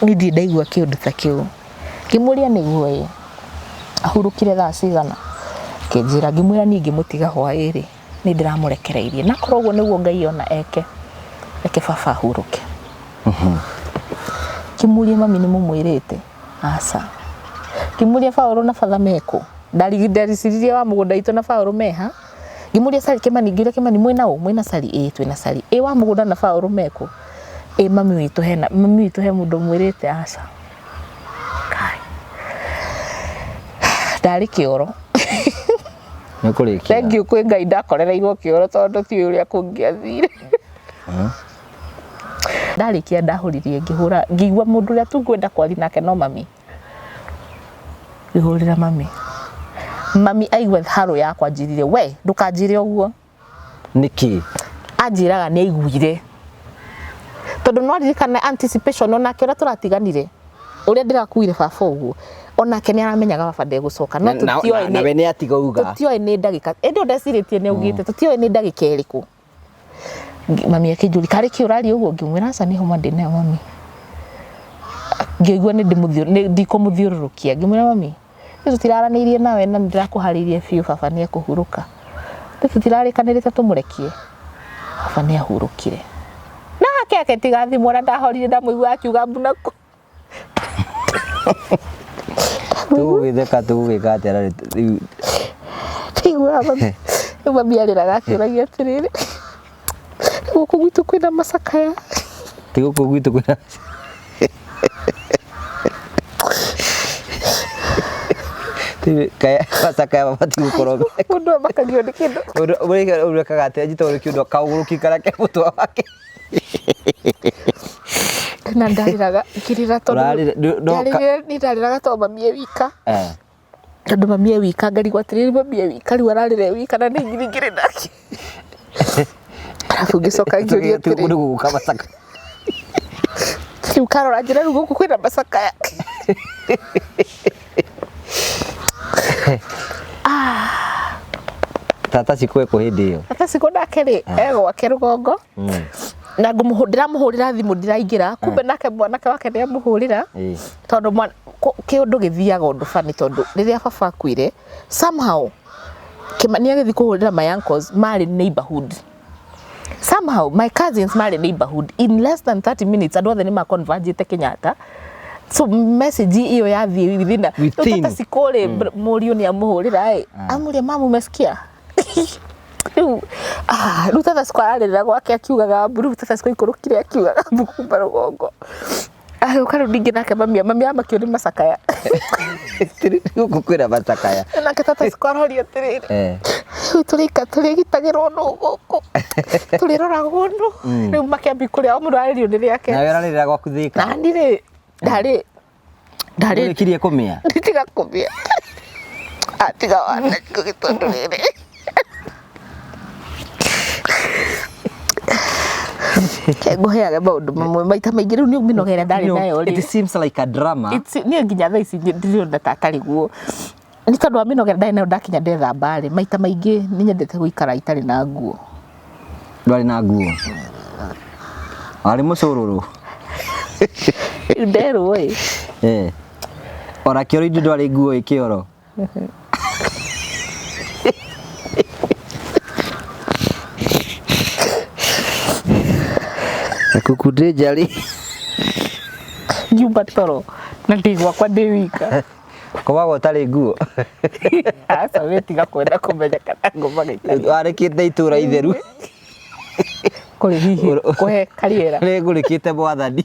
niĩ ndirĩ ndaigua kĩũndũ ta kĩu. Ngĩmũria nĩguo ĩ, ahurũkire thaa cigana? Akĩnjĩra, ngĩmwĩra niĩ ngĩmũtiga hwaĩ rĩ, nĩ ndĩramũrekereirie. Na korwo ũguo nĩguo Ngai ona eke, reke baba ahurũke. Ngĩmũria mami nĩ mũmwĩrĩte? Aca. Ngĩmũria Paũlũ na batha mekũ? Ndariciririe wa mũgũnda witũ na Paũlũ meha. Ngĩmũria Sari Kĩmani, ngĩũria Kĩmani mwĩna ũ? Mwĩna Sari? Ĩĩ twĩna Sari. Ĩ wa mũgũnda na Paũlũ mekũ? Ĩ mami witũ hena, mami witũ he mũndũ ũmwĩrĩte? Aca. Kai. Ndarĩ kĩoro. Nĩ ũkũrĩkia. Thengiũ kwĩ Ngai ndakorereirwo kĩoro tondũ tiũĩ ũrĩa kũngĩathire. Ndarĩkia ndahũririe ngĩhũra ngĩigua mũndũ ũrĩa tu ngwenda kwaria nake no mami. Ngĩhũrĩra mami. Mami aigua harũ yakwa anjĩrire we ndũkanjĩre ũguo. Nĩkĩ? Anjĩraga nĩ aiguire. Tondũ no aririkane anticipation onake ũrĩa tũratiganire ũrĩa ndĩrakuire baba ũguo onake nĩ aramenyaga baba ndegũcoka no tũtioĩ Nawe nĩ atiga uga. Tũtioĩ nĩ ndagĩka ĩndĩ ndecirĩtie nĩ augĩte tũtioĩ nĩ ndagĩka ĩrĩkũ. Mami akĩnjũria karĩ kĩ ũraria ũguo, ngĩmwĩra aca nĩ homa ndĩnayo mami. Ngĩigua nĩ ndikũmũthiũrũrũkia, ngĩmwĩra mami ithuĩ tũtiraranĩirie nawe na nĩ ndĩrakũharĩirie biũ baba nĩ ekũhurũka, ithuĩ tũtirarĩkanĩrĩte tũmũrekie, baba nĩ ahurũkire. Nake agĩtiga thimũ na ndahorire ndamũigua akiuga mbu naku. Tũgũgĩtheka tũgũgĩka atĩa na rĩu Ndaiguaga mami rĩu mami arĩraga akĩũragia atĩrĩrĩ, gũkũ gwitũ kwĩna macakaya? Ti gũkũ gwitũ kwĩna macakaya mabatiĩ gũkorwo Mũndũ amakagio nĩ kĩndũ. Ũrekaga atĩa njĩtagwo nĩ kĩũndũ kaũgũrũki karĩa ke mũtwe wake. Na ndarĩraga ngĩrĩra tondũ Ũrarĩra- no ka- ndarĩrire niĩ ndarĩraga tondũ mami e wika. Tondũ mami e wika ngarigwo atĩrĩrĩ mami e wika rĩu ararĩra e wika na nĩ ngĩrĩ nake. Arabu ngĩcoka ngĩũria atĩrĩ Nĩ gũgũka macakaya. Rĩu karora njĩra rĩu gũkũ kwĩna macakaya. Tata Cikũ ekũ hĩndĩ ĩyo? Tata Cikũ nake rĩ e gwake rũgongo na ndĩramũhũrĩra thimũ ndĩraingĩra, kumbe nake mwanake wake nĩ amũhũrĩra tondũ kĩũndũ gĩthiaga ũndũ funny tondũ rĩrĩa baba akuire somehow Kĩmani agĩthiĩ kũhũrĩra my uncles marĩ neighborhood. Somehow my cousins marĩ neighborhood in less than 30 minutes andũ othe nĩ ma convergĩte Kenyatta. So message ĩyo yathiĩ within a Within. Tata Cikũ rĩ mũriũ nĩ amũhũrĩra ĩ amũria mamu umesikia? Rĩu rĩu tata Cikũ ararĩrĩra gwake akiugaga mbu, rĩu tata Cikũ aikũrũkire akiugaga mbu kuma rũgongo. Agĩũka rĩu ningĩ nake mami mami amakio nĩ macakaya. Gũkũ kwĩna macakaya. Nake tata Cikũ aroria atĩrĩrĩ, rĩu tũrĩika tũrĩgitagĩrwo nũ gũkũ, tũrĩroragwo nũ? Rĩu makĩambia kũrĩa o mũndũ ararĩrio nĩ rĩake. Nawe ũrarĩrĩra gwaku Thĩka. Nani rĩ ndarĩ ndarĩ Ũrĩkirie kũmĩa? Tiga kũmĩa. Atiga wana tondũ rĩrĩ. Ngũheage maũndũ mamwe maita maingĩ rĩu nĩ mĩnoga ĩrĩa ndarĩ nayo rĩ. It seems like a drama. Niĩ nginya thaa ici ndĩrona ta atarĩ guo. Nĩ tondũ wa mĩnoga ĩrĩa ndarĩ nayo ndakinya ndethamba rĩ, maita maingĩ nĩ nyendete gũikara itarĩ na nguo. Ndwarĩ na nguo? Warĩ mũcũrũrũ? Rĩu nderwo ĩ. Ona kĩoro-inĩ ndwarĩ nguo ĩ kĩoro? Kuku ndĩ njarĩ. Ngiuma toro na ndĩ gwakwa ndĩ wika. Komaga ũtarĩ nguo. Aca we tiga kwenda kũmenya kana ngomaga itarĩ. Warĩkĩte itũra itheru. Kũrĩ hihi kũhe kariera. Rĩngũrĩkĩte mwathani.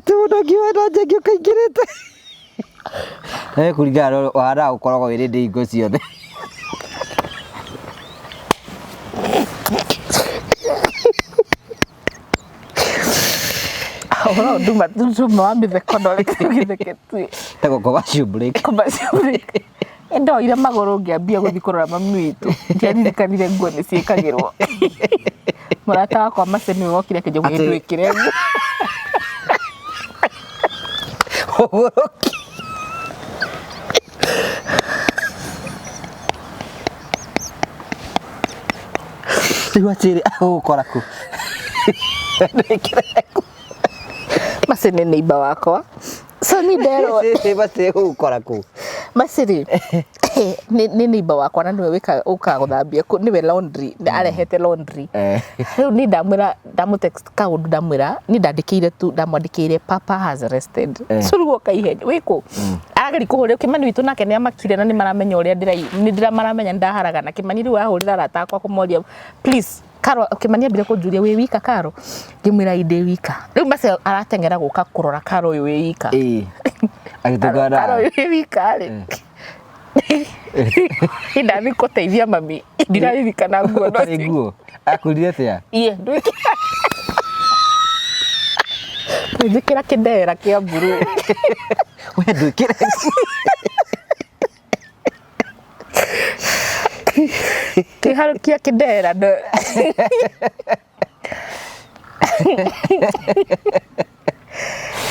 Ti mũndũ angiuga no njengi ũkaingĩrĩte. Nawe kũringana na ũhanaga gũkoragwo wĩ rĩndĩ hingo ciothe. Ũhoro nduma nduma wa mĩtheko no reke tũgĩtheke tu. Tagwo commercial break. Commercial break. Ndoire magũrũ ngĩambia gũthiĩ kũrora mami witũ. Ndiaririkanire nguo nĩ ciĩkagĩrwo. Mũrata wakwa Mercy nĩwe wokire akĩnjĩra Atĩ- ndwĩkĩre nguo. Ũgũrũki. Rĩu atĩrĩ agũgũkora kũ? Ndwĩkĩre nguo. Mercy nĩ neighbor wakwa. So niĩ nderwo Mercy agũgũkora kũ? Mercy rĩ nĩ nĩ neighbor wakwa na nĩwe wĩkaga ũkaga gũthambia nĩwe laundry nĩ arehete laundry. Rĩu niĩ ndamwĩra ndamũ text kaũndũ ndamwĩra niĩ ndandĩkĩire tu ndamwandĩkĩire papa has rested. So rĩu oka ihenya wĩkũ? Arageria kũhũrĩra Kĩmani witũ nake nĩ amakire na nĩ maramenya ũrĩa ndĩra nĩ ndĩra maramenya nĩ ndaharagana. Kĩmani rĩu ahũrĩra arata akwa kũmoria please Karo Kĩmani ambire kũnjũria wĩ wika Karo? Ngĩmwĩra ĩ ndĩ wika. Rĩu Mercy arateng'era gũka kũrora Karo ũyũ wĩ wika. Ĩĩ. Agĩtũngana Karo nawe. ũyũ wĩ wika rĩ. Ndathiĩ gũteithia mami ndiraririkana nguo no Ũtarĩ nguo. Akwĩrire atĩa? Iye, ndwĩkĩra njĩkĩra kĩndera kĩa mburuu. We ndwĩkĩre nguo. Kĩharũkia kĩndera ndo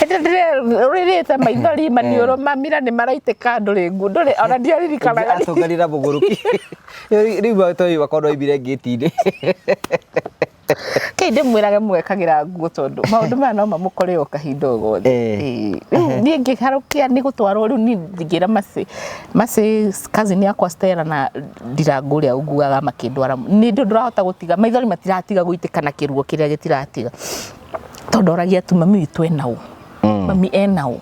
Rĩrĩte maithori maniũrũ mamira nĩ maraitĩka ndũrĩ nguo ndũrĩ ona ndiaririkanaga. Atũnganĩra mũgũrũki. Rĩu toĩ wakorwo oimire ngĩti-inĩ. Kei ndĩmwĩrage mwekagĩra nguo tondũ maũndũ maya no mamũkore o kahinda o gothe. Eh. Rĩu niĩ ngĩharũkia nĩ gũtwarwo rĩu niĩ ngĩra Mercy Mercy cousin yakwa Stella na Ndirango ũrĩa ũnguaga makĩndwara nĩ ndũrahota gũtiga maithori matiratiga gũitĩka na kĩruo kĩrĩa gĩtiratiga tondũ ndoragia tu mami witũ ena ũ mami ena ũ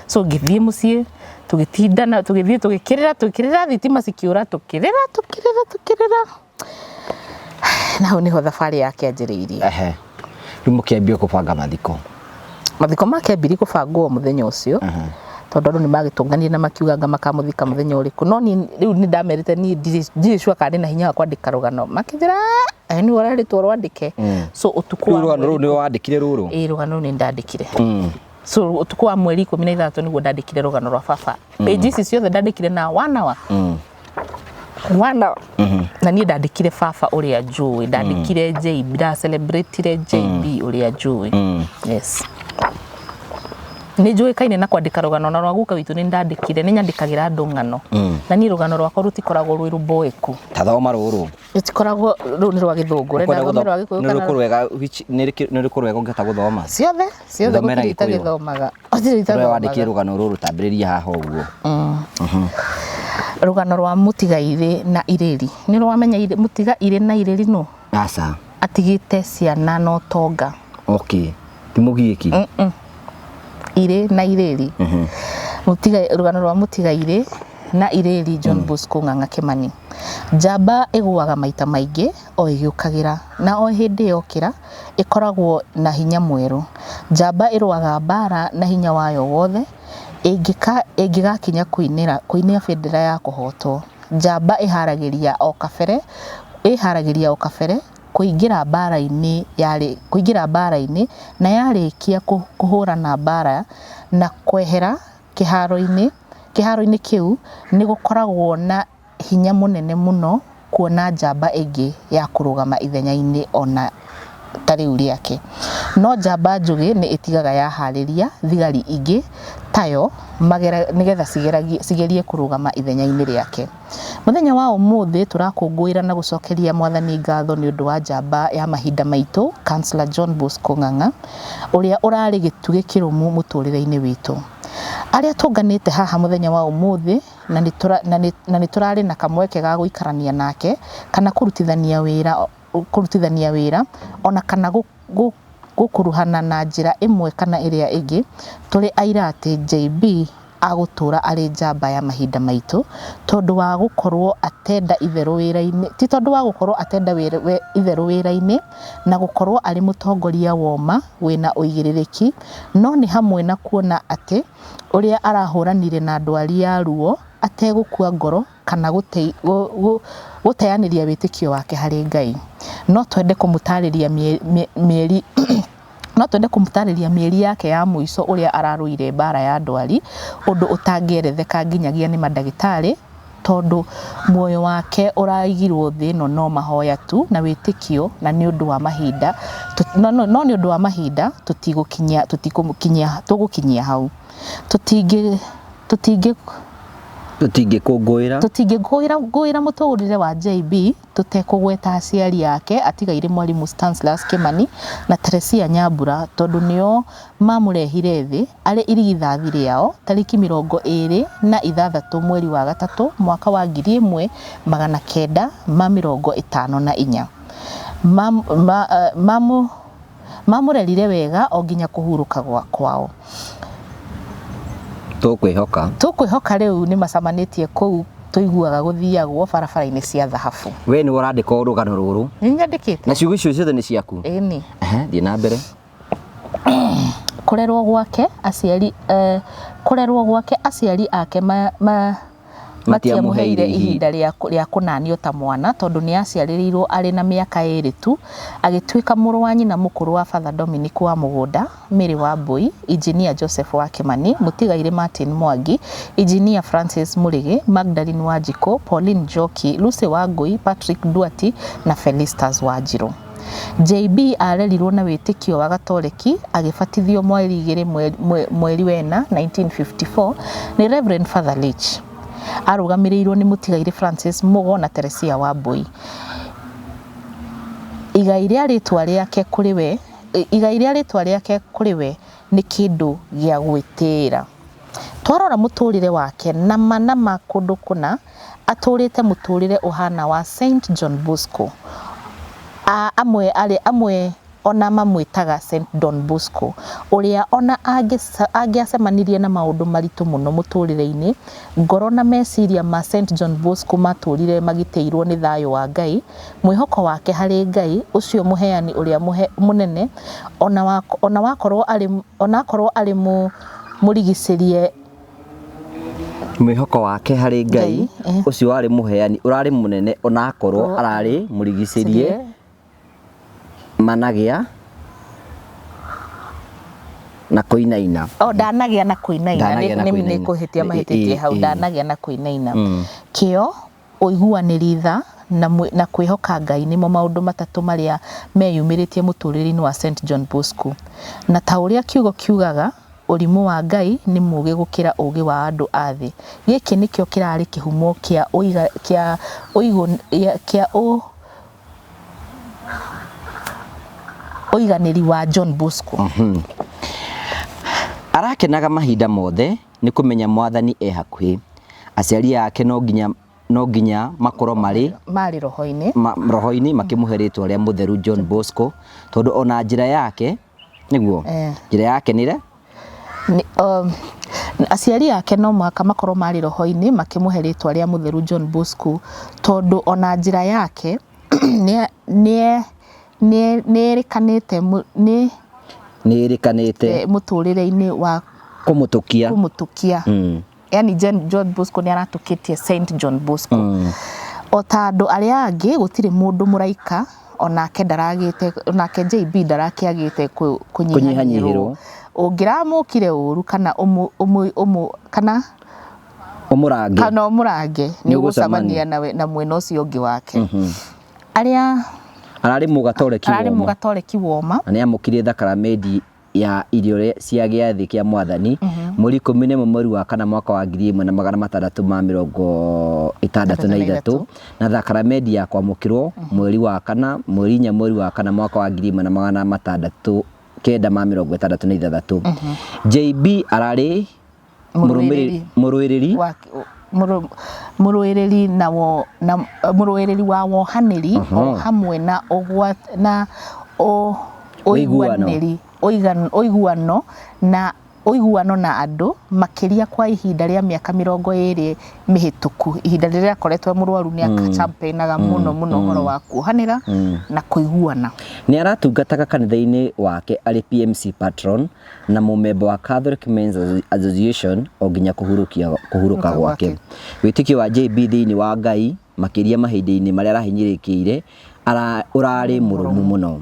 so ngĩthiĩ mũciĩ tũgĩtindana tũgĩthiĩ tũgĩkĩrĩra tũkĩrĩra thitima cikĩũra tũkĩrĩra tũkĩrĩra tũkĩrĩra na hau nĩho thabarĩ yake yanjĩrĩirie. Ehe. Rĩu mũkĩambia kũbanga mathiko. Mathiko make ambirie kũbangwo o mũthenya ũcio tondũ andũ nĩ magĩtũnganire na makiuga anga makamũthika mũthenya ũrĩkũ no niĩ rĩu nĩ ndamerĩte niĩ ndirĩ ndirĩ sure kana ndĩna hinya wa kwandĩka rũgano makĩnjĩra "Ah, nĩwe ũrerĩtwo rwandĩke so ũtukũ Rĩu wa rũgano rũu mweri nĩ wandĩkire rũrũ? ĩĩ rũgano rũu nĩ ndandĩkire so ũtukũ wa mweri 16 nĩguo ndandĩkire rũgano rwa baba page ici ciothe ndandĩkire na one hour one hour na niĩ ndandĩkire baba ũrĩa njũĩ ndandĩkire JB ndacelebrate JB ũrĩa njũĩ yes nĩ njũĩkaine na kwandĩka rũgano na rwa guka witũ nĩ ndandĩkire nĩ nyandĩkagĩra andũ ng'ano na niĩ rũgano rwakwa rũtikoragwo rwĩ rũboeku Ta thoma rũrũ. Rũtikoragwo rũu nĩ rwa gĩthũngũ ũrenda thome rwa gĩkũyũ Nĩ kana rũrĩkũ rwega which nĩ rĩkũ rwega ũngĩhota gũthoma? Ciothe ciothe Thomera gũtirĩ Gĩkũyũ. itagĩthomaga gũtirĩ Ũrĩa wandĩkire itathomaga. rũgano rũrũ tambĩrĩria haha ũguo. Rũgano rwa mũtigairĩ na irĩri nĩ rwamenya mũtiga irĩ na irĩri nũ? Aca. Atigĩte ciana na ũtonga. Okay. Ti mũgiĩki. Irĩ na irĩri. Mũtiga rũgano rwa mũtigairĩ na irĩri John Bosco Ng'ang'a Kĩmani. Njamba ĩgũaga maita maingĩ o ĩgĩũkagĩra, na o hĩndĩ yokĩra ĩkoragwo na hinya mwerũ. Njamba ĩrũaga mbaara na hinya wayo wothe ĩngĩgakinya kũinĩra kũinia bendera ya kũhotwo. Njamba ĩharagĩria o kabere ĩharagĩria o kabere kũingĩra mbaara-inĩ yarĩ kũingĩra mbaara-inĩ na yarĩkia kũhũrana mbaara na kwehera kĩharo-inĩ kĩharo-inĩ kĩu nĩ gũkoragwo na hinya mũnene mũno kuona njamba ĩngĩ ya kũrũgama ithenya-inĩ ona ta rĩu rĩake. No njamba njũgĩ nĩ ĩtigaga yaharĩria thigari ingĩ tayo nĩgetha cigerie kũrũgama ithenya-inĩ rĩake. Mũthenya wa ũmũthĩ tũrakũngũĩra na gũcokeria mwathani ngatho nĩ ũndũ wa njamba ya mahinda maitũ Councillor John Bosco Ng'ang'a ũrĩa ũrarĩ gĩtugĩ kĩrũmu mũtũrĩre-inĩ witũ. Arĩa tũnganĩte haha mũthenya wa ũmũthĩ na nĩ tũrarĩ na kamweke ga gũikarania nake kana kũrutithania wĩra kũrutithania wĩra ona kana gũkuruhana na njĩra ĩmwe kana ĩrĩa ĩngĩ, tũrĩ aira atĩ JB agũtũra arĩ njamba ya mahinda maitũ tondũ wa gũkorwo atenda itherũ wĩra-inĩ, ti tondũ wa gũkorwo atenda itherũ wĩra-inĩ na gũkorwo arĩ mũtongoria woma wĩna ũigĩrĩrĩki, no nĩ hamwe na kuona atĩ ũrĩa arahũranire na ndwari ya ruo ategũkua ngoro kana gũteanĩria wĩtĩkio wake harĩ Ngai. No twende kũmũtarĩria mĩeri No twende kũmũtarĩria mĩeri yake ya mũico ũrĩa ararũire mbara ya ndwari, ũndũ ũtangĩeretheka nginyagia nĩ mandagĩtarĩ tondũ muoyo wake ũraigirwo thĩ ĩno no mahoya tu na wĩtĩkio na nĩ ũndũ wa mahinda no, no, no nĩ ũndũ wa mahinda tũtigũkinyia tũtikũmũkinyia tũgũkinyia hau tũtingĩ tũtingĩ Tũtingĩkũngũĩra. Tũtingĩngũĩra ngũĩra mũtũrĩre wa JB tũtekũgweta aciari ake atigairĩ Mwalimu Stanislas Kimani na Teresia Nyambura tondũ nĩo mamũrehire thĩ arĩ irigithathi rĩao tarĩki 26 mweri wa gatatũ mwaka wa 1954. Mamũrerire wega o nginya kũhurũka kwao. Tũkwĩhoka. Tũkwĩhoka rĩu nĩ macamanĩtie kũu tũiguaga gũthiagwo barabara-inĩ cia thahabu. We nĩwe ũrandĩka rũgano rũrũ. Nĩ nyandĩkĩte. Na ciugo icio ciothe nĩ ciaku? Ĩni. Thiĩ na mbere. Kũrerwo gwake aciari kũrerwo gwake aciari ake ma, ma matiamũheire ihinda rĩa kũnanio ta mwana tondũ nĩ aciarĩrĩirwo arĩ na mĩaka ĩrĩ tu, agĩtuĩka mũrũ wa nyina mũkũrũ wa Father Dominic wa Mũgũnda, Mary Wambui, Engineer Joseph wa Kĩmani, Mũtigairĩ Martin Mwangi, Engineer Francis Mũrĩgĩ, Magdalene Wanjikũ, Pauline Njoki, Lucy Wangũi, Patrick Nduati na Felistus Wanjirũ. JB aarerirwo na wĩtĩkio wa Gatoreki, agĩbatithio mweri 2 mweri wena 1954 nĩ Reverend Father Leach. Arũgamĩrĩirwo nĩ mũtigairĩ Francis Mugo na Teresia Wambui. Igai rĩa rĩtwa rĩake kũrĩ we igai rĩa rĩtwa rĩake kũrĩ we nĩ kĩndũ gĩa gwĩtĩĩra. Twarora mũtũrĩre wake nama nama kũndũ kũna, atũrĩte mũtũrĩre ũhana wa Saint John Bosco. Amwe arĩ amwe ona mamwĩtaga Saint Don Bosco, ũrĩa ona angĩacemanirie na maũndũ maritũ mũno mũtũrĩre-inĩ, ngoro na meciria ma Saint John Bosco matũrire magitĩirwo nĩ thayũ wa Ngai, mwĩhoko wake harĩ Ngai, ũcio mũheani ũrĩa mũnene, ona wakorwo arĩ onakorwo arĩ mũrigicĩrie Mwĩhoko wake harĩ Ngai ũcio warĩ mũheani ũrarĩ mũnene onakorwo ararĩ mũrigicĩrie managĩa na kũinaina. O ndanagĩa na kũinaina nĩ kũhĩtia mahĩtĩtie hau ndanagĩa na kũinaina. Kĩo Ũiguanĩri tha na na kwĩhoka Ngai nĩmo maũndũ matatũ marĩa meyumĩrĩtie mũtũrĩre-inĩ wa St. John Bosco. Na ta ũrĩa kiugo kiugaga, ũrimũ wa Ngai nĩ mũũgĩ gũkĩra ũũgĩ wa andũ a thĩ. Gĩkĩ nĩkĩo kĩrarĩ kĩhumo kĩa ũiga kĩa ũigũ kĩa ũ ũiganĩri wa John Bosco. Arakenaga mahinda mothe nĩ kũmenya Mwathani e hakuhĩ. Aciari ake no nginya no nginya makorwo marĩ marĩ roho-inĩ ma, roho-inĩ makĩmũhe rĩtwa rĩa mũtheru John Bosco tondũ ona njĩra yake nĩguo Eh. njĩra yake nĩre Aciari ake no mũhaka makorwo marĩ roho-inĩ makĩmũhe rĩtwa rĩa mũtheru John Bosco tondũ ona njĩra yake nĩ nĩ nĩ nĩĩrĩkanĩte nĩ nĩĩrĩkanĩte mũtũrĩre-inĩ wa kũmũtũkia kũmũtũkia yani John Bosco nĩ aratũkĩtie Saint John Bosco o ta andũ arĩa angĩ gũtirĩ mũndũ mũraika onake ndaragĩte onake JB ndarakĩagĩte kũnyihanyihĩrwo ũngĩramũkire ũru kana ũmũ, ũmũ, ũmũ, kana ũmũrange kana ũmũrange nĩ ũgũcemania na mwena ũcio ũngĩ wake arĩa ararĩ mũgatoreki ararĩ mũgatoreki woma na nĩ amũkire thakaramendi ya irio cia gĩathĩ kĩa mwathani mweri 11 mweri wa kana mwaka wa 1663 na thakaramendi ya kwamũkĩrwo mweri wa kana mweri 4 mweri wa kana mwaka wa 1696. JB ararĩ mũrũĩrĩri mũrũĩrĩri na wo na mũrũĩrĩri wa wohanĩri o hamwe na ũgwa na ũiguanĩri ũiguano na ũiguano na andũ makĩria kwa ihinda rĩa mĩaka 20 mĩhĩtũku ihinda rĩrĩa akoretwo e mũrwaru nĩ acampĩnaga mũno mũno ũhoro wa kuohanĩra na kũiguana. Nĩ aratungataga kanitha-inĩ wake arĩ PMC patron na mũmemba wa Catholic Men's Association o nginya kũhurũka gwake. Wĩtĩkio wa JB thĩinĩ wa Ngai makĩria mahinda-inĩ marĩa arahinyĩrĩkĩire Ũrarĩ mũrũmu mũno.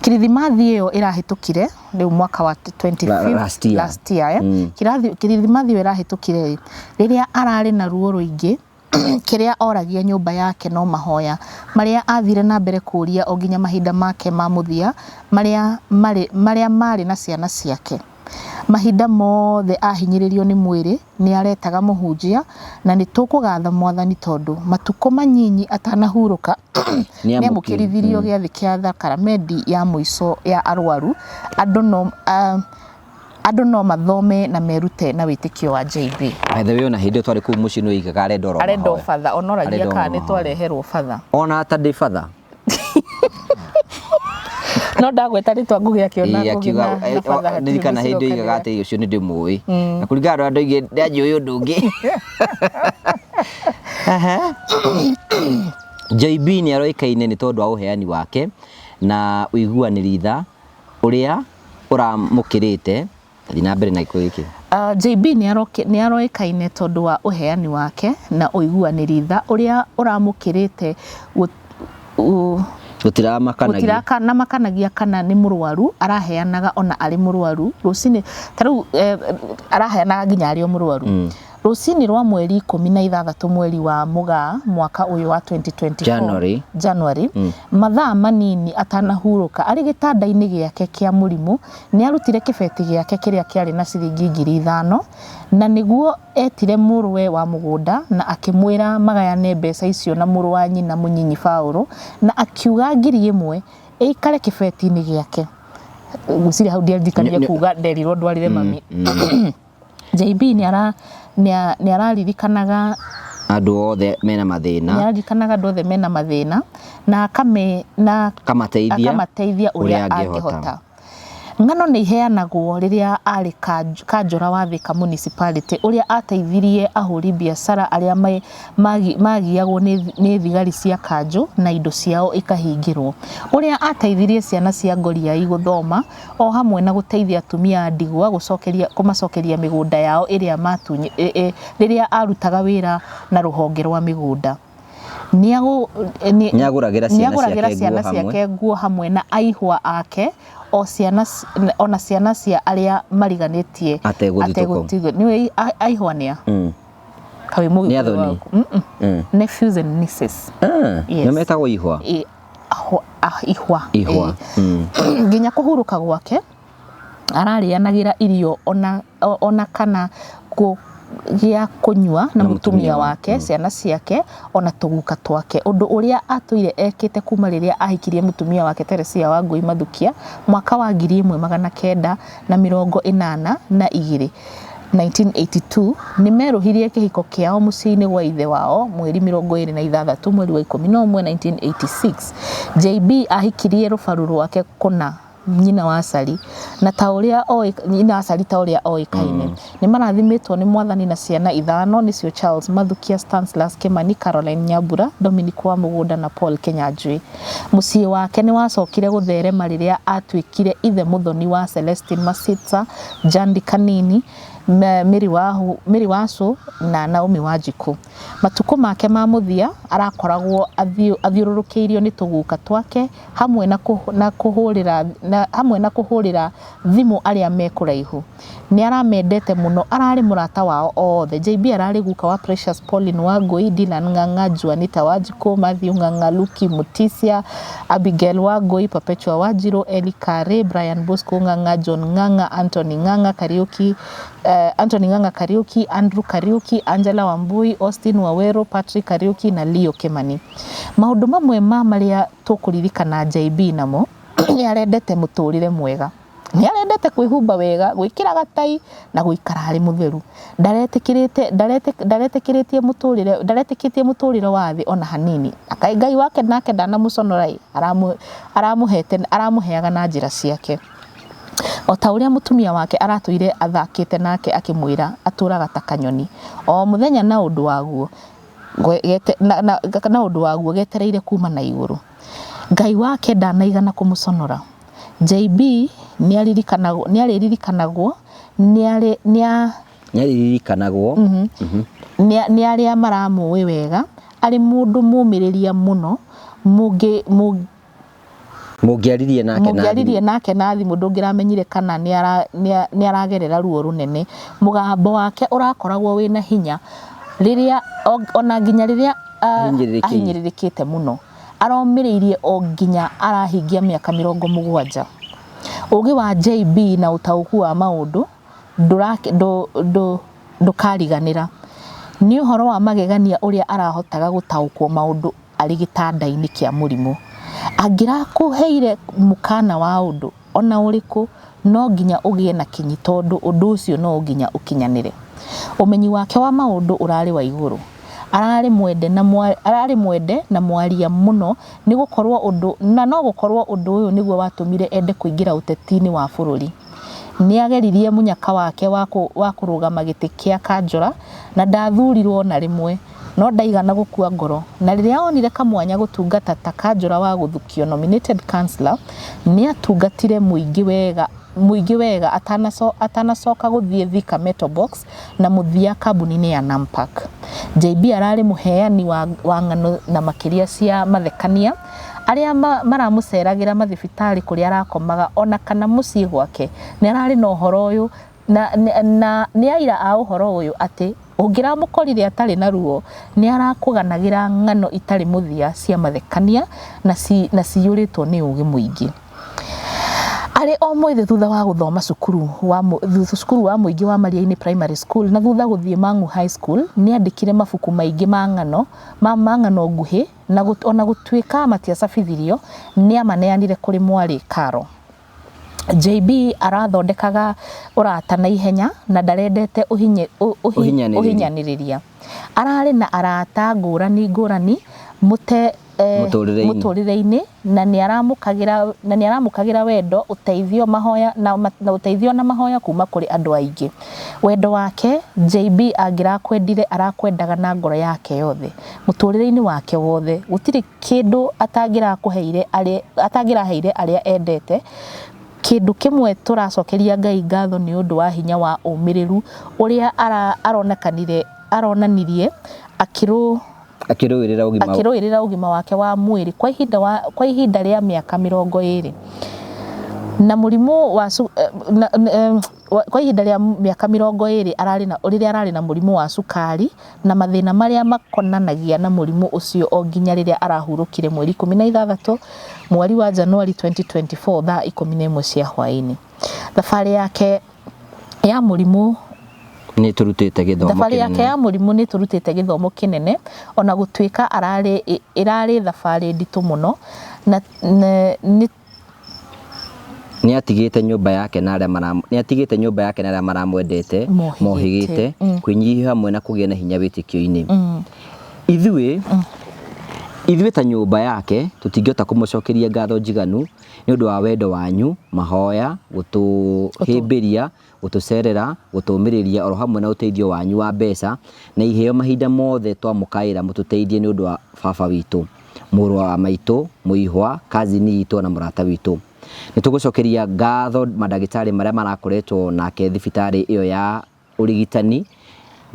Kirithimathi ĩyo ĩrahĩtũkire rĩu mwaka wa 25 Last year. Last year, eh? Kirithimathi ĩyo ĩrahĩtũkire rĩ, rĩrĩa ararĩ na ruo rũingĩ, kĩrĩa oragia nyũmba yake no mahoya marĩa athire na mbere kũria o nginya mahinda make ma mũthia marĩa marĩ na ciana ciake. Mahinda mothe ahinyĩrĩrio nĩ mwĩrĩ nĩ aretaga mũhunjia, na nĩ tũkũgatha Mwathani tondũ matukũ manyinyi atanahurũka Nĩ nĩ amũkĩrithirio gĩathĩ kĩa thakaramendi ya mũico ya arwaru. Andũ no mathome na merute na wĩtĩkio wa JB. By the way, ona hĩndĩ ĩyo twarĩ kũu mũciĩ nĩ oigaga arenda oro Arenda o mahoya. batha onoragia Arenda o kana nĩ mahoya. twareherwo batha. Ona ta ndĩ batha. No ndagweta rĩtwa Ngũgĩ akĩona Ĩĩ, Ngũgĩ akiuga na batha hatirĩ ndirikana hĩndĩ ĩyo oigaga mũcirokanĩra. atĩ ũcio nĩ ndĩmũĩ na kũringana na ũrĩa ndoigire ndanjũĩ ũndũ ũngĩ. Aha. JB nĩ aroĩkaine nĩ tondũ wa ũheani wake na ũiguanĩri tha ũrĩa ũramũkĩrĩte. Thiĩ na mbere na gĩko gĩkĩ. JB nĩ aroĩkaine tondũ wa ũheani wake na ũiguanĩri tha ũrĩa ũramũkĩrĩte Gũtiramakanagia. Gũtiramakanagia kana nĩ mũrwaru, araheanaga ona arĩ mũrwaru rũcinĩ ta rĩu, araheanaga nginya arĩ o mũrwaru. Rũcinĩ rwa mweri 16 mweri wa Mũgaa mwaka ũyũ wa 2024, January. January, mathaa manini atanahurũka, arĩ gĩtanda-inĩ gĩake kĩa mũrimũ nĩ arutire kĩbeti gĩake kĩrĩa kĩarĩ na ciringi 5,000, na nĩguo etire mũrũwe wa mũgũnda na akĩmwĩra magayane mbeca icio na mũrũ wa nyina mũnyinyi Paũlũ, na akiuga 1,000 ĩikare kĩbeti-inĩ gĩake. Ngwĩciria hau ndiaririkanire kuga nderirwo ndwarire mami. JB nĩ araririkanaga andũ othe mena mathĩna. Nĩ araririkanaga andũ othe mena mathĩna na akame na akamateithia akamateithia ũrĩa ũrĩa angĩhota. Angĩhota. Ng'ano nĩ iheanagwo rĩrĩa arĩ kanjũra wa Thika Municipality, ũrĩa ateithirie ahũri biacara arĩa magiagwo nĩ thigari cia kanjũ na indo ciao ikahingĩrwo, ũrĩa ateithirie ciana cia ngoriai gũthoma, o hamwe na gũteithia atumia a ndigwa gũcokeria kũmacokeria mĩgũnda yao ĩrĩa matunye rĩrĩa arutaga wĩra na rũhonge rwa mĩgũnda. Nĩagũragĩra ciana Nĩagũragĩra ciake ciana nguo hamwe. Ciake nguo hamwe na aihwa ake, o ciana ona ciana cia arĩa mariganĩtie. Ategũthitũkwo. Ategũtigwo. Nĩũĩ aihwa nĩa kawĩ Nĩ mũgĩkũyũ athoni. waku? Nephews and nieces. Ah, Yes. nĩ metagwo ihwa. Ihwa. Ihwa. Ĩ. Nginya kũhurũka gwake ararĩanagĩra irio ona kana gĩa kũnyua na Na mũtumia mũtumia wake, ciana ciake, ona tũguka twake, ũndũ ũrĩa atũire ekĩte kuma rĩrĩa ahikirie mũtumia wake Teresia Wangũi Mathukia mwaka wa 1982, 1982. Nĩ merũhirie kĩhiko kĩao mũciĩ-inĩ gwa ithe wao mweri 26 mweri wa 11 1986. JB ahikirie rũbaru rwake kũna nyina wa Cari na ta ũrĩa oĩ nyina wa Cari ta ũrĩa oĩkaine. Nĩ marathimĩtwo nĩ Mwathani na ciana ithano, nĩcio Charles Mathukia, Stanislas Kimani, Caroline Nyambura, Dominic wa Mũgũnda na Paul Kenyanjui. Mũciĩ wake nĩ wacokire gũtherema rĩrĩa atuĩkire ithe mũthoni wa Celestine Masitsa, Jandi Kanini, Mary Wacu na Naomi Wanjikũ. Matukũ make ma mũthia arakoragwo athiũrũrũkĩirio nĩ tũguka twake hamwe na kũhũrĩra thimũ arĩa me kũraihu. Nĩ aramendete mũno, ararĩ mũrata wao othe. JB ararĩ guka wa Precious Pauline Wangũi, Dylan Ng'ang'a, Juanita Wanjikũ, Matthew Ng'ang'a, Lucky Mutisia, Abigail Wangũi, Perpetua Wanjiru, Eli Kare, Brian Bosco Ng'ang'a, John Ng'ang'a, Anthony Ng'ang'a Kariuki, Anthony Ng'ang'a Kariuki, Andrew Kariuki, Angela Wambui, Austin Wawero, Patrick Kariuki na Leo Kimani. Maũndũ mamwe ma marĩa tũkũririkana JB namo, nĩ arendete mũtũrĩre mwega, nĩ arendete kwĩhumba wega, gwĩkĩra gatai na gũikara arĩ mũtheru. Ndaretĩkĩrĩte ndaretĩkĩrĩtie mũtũrĩre, ndaretĩkĩtie mũtũrĩre wa thĩ ona hanini. Akaĩ Ngai wake nake ndanamũconora ĩ, aramũhete, aramũheaga na njĩra ciake, o ta ũrĩa mũtumia wake aratũire athakĩte nake akĩmwĩra atũraga ta kanyoni o mũthenya na ũndũ waguo na ũndũ waguo getereire kuma na igũrũ. Ngai wake ndanaigana kũmũconora. JB nĩ arĩririkanagwo nĩ Nĩarĩririkanagwo nĩ arĩa maramũĩ wega arĩ mũndũ mũmĩrĩria mũno, Mũngĩ mũngĩ Mũngĩaririe nake na Mũngĩaririe nake na thimũ, ndũngĩramenyire kana nĩ aragerera ruo rũnene. Mũgambo wake ũrakoragwo wĩna hinya rĩrĩa ona nginya rĩrĩa Ahinyĩrĩrĩkĩire. Ahinyĩrĩrĩkĩte mũno. Aromĩrĩirie o nginya arahingia mĩaka 70. Ũgĩ wa JB na ũtaũku wa maũndũ ndũkariganĩra. Nĩ ũhoro wa magegania ũrĩa arahotaga gũtaũkwo maũndũ arĩ gĩtanda-inĩ kĩa mũrimũ. Angĩrakũheire mũkana wa ũndũ ona ũrĩkũ, no nginya ũgĩe na kinyi tondũ ũndũ ũcio no nginya ũkinyanĩre. Ũmenyi wake wa maũndũ ũrarĩ wa igũrũ. Ararĩ mwende na ararĩ mwende na mwaria mũno nĩ gũkorwo ũndũ na no gũkorwo ũndũ ũyũ nĩguo watũmire ende kũingĩra ũteti-inĩ wa bũrũri. Nĩ ageririe mũnyaka wake wa kũrũgama gĩtĩ kĩa kanjũra na ndathurirwo ona rĩmwe, no ndaigana gũkua ngoro, na rĩrĩa onire kamwanya gũtungata ta kanjũra wa gũthukio, nominated councillor, nĩ atungatire mũingĩ wega atanacoka gũthiĩ Thika Metal Box na mũthia kambuni-inĩ ya Nampak. JB ararĩ mũheani wa ng'ano na makĩria cia mathekania. Arĩa maramũceragĩra mathibitarĩ kũrĩa arakomaga ona kana mũciĩ gwake nĩ ararĩ na ũhoro ũyũ na nĩ aira a ũhoro ũyũ atĩ ũngĩramũkorire atarĩ na ruo, nĩ arakũganagĩra ng'ano itarĩ mũthia cia mathekania na ciyũrĩtwo nĩ ũgĩ mũingĩ. Arĩ o mwĩthĩ, thutha wa gũthoma cukuru wa mũingĩ wa Mariainĩ Primary School na thutha gũthiĩ Mang'u High School, nĩ andĩkire mabuku maingĩ ma ng'ano ma ng'ano nguhĩ na ona gũtuĩka matiacabithirio, nĩ amaneanire kũrĩ mwarĩ Caro. JB arathondekaga ũrata na ihenya na ndarendete Ũhinyanĩrĩria. Ũhinyanĩrĩria. Ararĩ na arata ngũrani ngũrani mũte Mũtũrĩre-inĩ. Mũtũrĩre-inĩ, na nĩ aramũkagĩra wendo, ũteithio, mahoya na ũteithio na mahoya kuma kũrĩ andũ aingĩ. Wendo wake, JB angĩrakwendire, arakwendaga na ngoro yake yothe. Mũtũrĩre-inĩ wake wothe gũtirĩ kĩndũ atangĩrakũheire atangĩraheire arĩa endete. Kĩndũ kĩmwe tũracokeria Ngai ngatho nĩ ũndũ wa hinya wa ũmĩrĩru ũrĩa aronekanire aronanirie akĩrũ Akĩrũĩrĩra ũgima akĩrũĩrĩra ũgima wake wa mwĩrĩ kwa ihinda rĩa mĩaka 20 na mũrimũ wa su, eh, na, eh, wa- kwa ihinda rĩa mĩaka 20 ararĩ na rĩrĩa ararĩ na mũrimũ wa cukari na mathĩna marĩa makonanagia na mũrimũ ũcio, o nginya rĩrĩa arahurũkire mweri 16 mweri wa Januari 2024 thaa 11 cia hwaĩ-inĩ. Thabarĩ yake ya mũrimũ Nĩ tũrutĩte gĩthomo Thabarĩ yake kĩnene. ya mũrimũ nĩ tũrutĩte gĩthomo kĩnene, ona gũtuĩka ĩrarĩ thabarĩ nditũ mũno na nĩ Nĩ atigĩte nyũmba yake na arĩa maramwendete Mohĩgĩte. Mohĩgĩte kwĩnyihia hamwe na kũgĩa na hinya wĩtĩkio-inĩ. Ithuĩ ta nyũmba yake tũtingĩhota kũmũcokeria ngatho njiganu nĩ ũndũ wa wendo wanyu, mahoya, gũtũhĩmbĩria, gũtũcerera, gũtũmĩrĩria, oro hamwe na ũteithio wanyu wa mbeca na iheo mahinda mothe twamũkaĩra mũtũteithie nĩ ũndũ wa baba witũ, mũrũ wa maitũ, mũihwa, cousin itũ na mũrata witũ. Nĩ tũgũcokeria ngatho mandagĩtarĩ marĩa marakoretwo nake thibitarĩ ĩyo ya ũrigitani.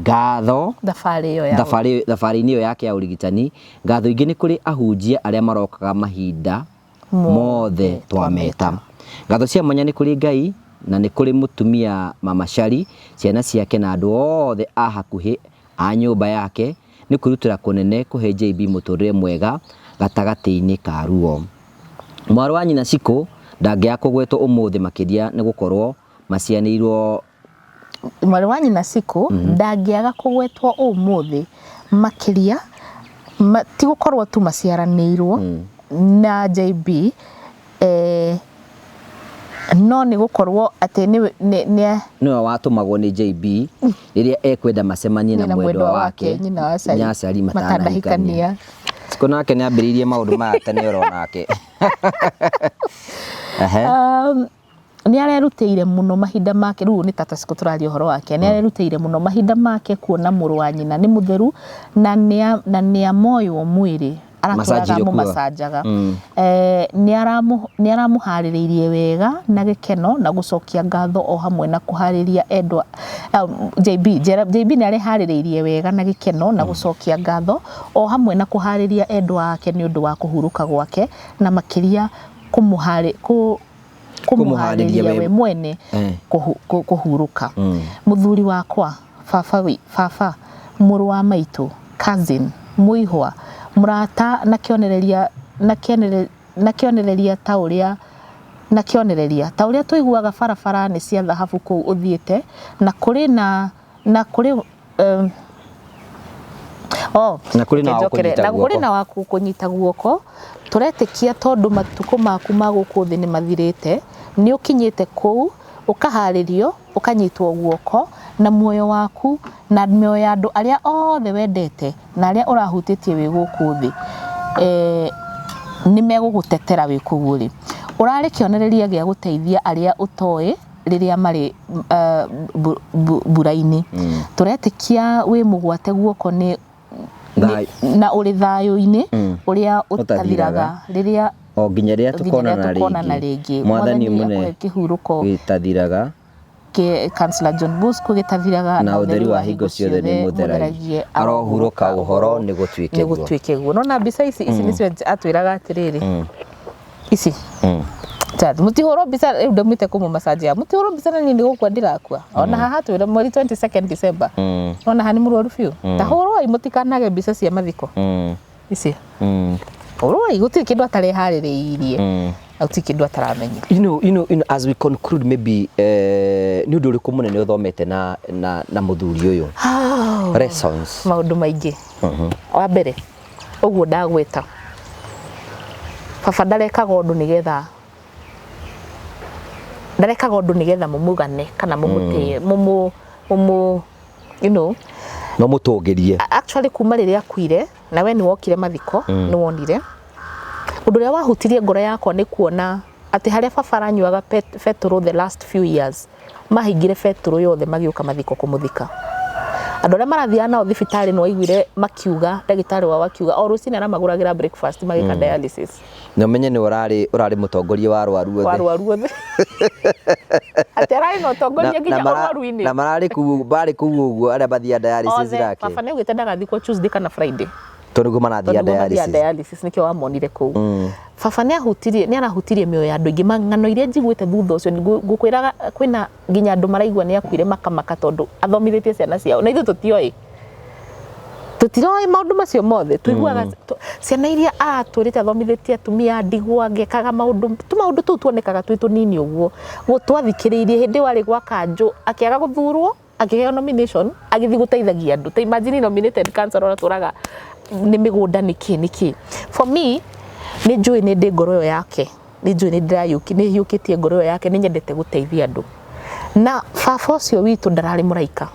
Ngatho Thabarĩ ĩyo ya Thabarĩ-inĩ ĩyo yake ya ũrigitani. Ngatho ingĩ nĩ kũrĩ ahunjia arĩa marokaga mahinda mothe twameta. Ngatho cia mwanya nĩ kũrĩ Ngai na nĩ kũrĩ mũtumia Mama Shari, ciana ciake na andũ othe a hakuhĩ a nyũmba yake nĩ kwĩrutĩra kũnene kũhe JB mũtũrĩre mwega gatagatĩ-inĩ ka ruo. Mwarĩ wa nyina Shiko ndangĩaga kũgwetwo ũmũthĩ, makĩria nĩ gũkorwo macianĩirwo Mwarĩ wa nyina Ciku ndangĩaga kũgwetwo ũmũthĩ makĩria ti gũkorwo tu maciaranĩirwo na JB, no nĩ gũkorwo atĩ nĩ Nĩwe watũmagwo nĩ JB rĩrĩa ekwenda macemanie na na mwendwa wake nyina wa Cari Nyacari matanahikania. Matanahikania. Ciko nake nĩ ambĩrĩirie maũndũ maya tene oro nake. Ehe. Nĩ arerutĩire mũno mahinda make. Rĩu nĩ tata Ciko tũraria ũhoro wake. Nĩ arerutĩire mũno mahinda make kuona mũrũ wa nyina nĩ mũtheru na nĩ amoywo mwĩrĩ. Aratũraga Massage amũmacanjaga. Nĩ aramũharĩrĩirie wega na gĩkeno na gũcokia ngatho o hamwe na kũharĩria endwa JB JB nĩ areharĩrĩirie wega na gĩkeno na gũcokia ngatho o hamwe na kũharĩria endwa ake nĩ ũndũ wa kũhurũka gwake na makĩria Kũmũharĩria kũmũharĩria we mwene kũhurũka. Mũthuri wakwa, baba, baba, mũrũ wa maitũ, cousin, mũihwa, mũrata na kĩonereria na kĩonereria ta ũrĩa na kĩonereria ta ũrĩa tũiguaga barabara nĩ cia thahabu kũu ũthiĩte na kũrĩ na kũrĩ oh, Na kũrĩ na wa njokere. kũnyita Na kũrĩ guoko. Na wa kũnyita guoko. Tũretĩkia tondũ matukũ maku ma gũkũ thĩ nĩ mathirĩte, nĩ ũkinyĩte kũu ũkaharĩrio, ũkanyitwo guoko na muoyo waku na mĩoyo ya andũ arĩa othe wendete na arĩa ũrahutĩtie wĩ gũkũ thĩ nĩ megũgũtetera wĩ kũu ũrĩ. Ũrarĩ kĩonereria gĩa gũteithia arĩa ũtoĩ rĩrĩa marĩ mbura-inĩ. Tũretĩkia wĩ mũgwate guoko nĩ na ũrĩ thayũ-inĩ ũrĩa ũtathiraga rĩrĩa o nginya rĩrĩa nginya rĩrĩa tukonana tũkonana rĩngĩ. Rĩngĩ. Mwathani Mwathani mũne akũhe kĩhurũko gĩtathiraga kĩ Councillor John Bosco gĩtathiraga, na ũtheri wa hingo ciothe nĩ mũtheragie. Arohurũka ũhoro, nĩ gũtuĩke nĩ guo. Gũtuĩke guo. Nona mbica ici, ici nĩcio atwĩraga atĩrĩrĩ, ici Chad, mũtihũrwo mbica rĩu ndĩmwĩte kũmũmacanjia, mũtihũrwo mbica na niĩ nĩ gũkua ndĩrakua. Ona haha twĩra mweri 22nd December. Ona haha nĩ mũrwaru biũ. Ta hũrwoi, mũtikanage mbica cia mathiko ici. Hũrwoi, gũtirĩ kĩndũ atareharĩrĩirie na gũtirĩ kĩndũ ataramenyire. As we conclude, maybe nĩ ũndũ ũrĩkũ mũnene ũthomete na mũthuri ũyũ? Lessons. Maũndũ maingĩ. Wa mbere, ũguo ndagwĩta, baba ndarekaga ũndũ nĩgetha ndarekaga ũndũ nĩgetha mũmũgane kana mũmũtĩe, mũmũ mũmũ you know No mũtũngĩrie. Actually, kuma rĩrĩa akuire na we nĩ wokire mathiko, nĩ wonire ũndũ ũrĩa wahutirie ngoro yakwa nĩ kuona atĩ harĩa baba aranyuaga betũrũ the last few years, mahingire betũrũ yothe magĩũka mathiko kũmũthika. Andũ arĩa marathiaga nao thibitarĩ nĩ waiguire makiuga, ndagĩtarĩ wao akiuga o rũcinĩ aramagũragĩra breakfast magĩka dialysis. Na ũmenye nĩ ũrarĩ mũtongoria wa arwaru wa othe. Arwaru othe, atĩ ararĩ na ũtongoria nginya ũrwaru-inĩ. Na mararĩ kũu, barĩ kũu ũguo arĩa mathiaga dialysis Othe. nake. Baba nĩ augĩte ndagathikwo Tuesday kana Friday. Tondũ nĩguo marathiaga Tondũ nĩguo mathiaga dialysis. Dialysis, nĩkĩo wamonire kũu. Baba nĩ ahutirie, nĩ arahutirie mĩoyo ya andũ aingĩ. Ng'ano iria njiguĩte thutha ũcio ngũkwĩraga kwĩna nginya andũ maraigua nĩ akuire makamaka tondũ athomithĩtie ciana ciao na ithuĩ tũtioĩ, tũtiroĩ maũndũ macio mothe tũiguaga. Ciana iria aratũrĩte athomithĩtie, atumia a ndigwa, angĩkaga maũndũ tũmaũndũ tũu tuonekaga twĩ tũnini ũguo. Twathikĩrĩirie hĩndĩ ĩyo arĩ gwa kanjũ, akĩaga gũthurwo, akĩheo nomination, agĩthiĩ gũteithagia andũ. Ta imagine, nominated councillor atũraga nĩ mĩgũnda, nĩkĩ nĩkĩ. For me, nĩ njũĩ nĩ ndĩ ngoro ĩyo yake, nĩ njũĩ nĩ ndĩrayũki, nĩ hiũkĩtie ngoro ĩyo yake. Nĩ nyendete gũteithia andũ, na baba ũcio witũ ndararĩ mũraika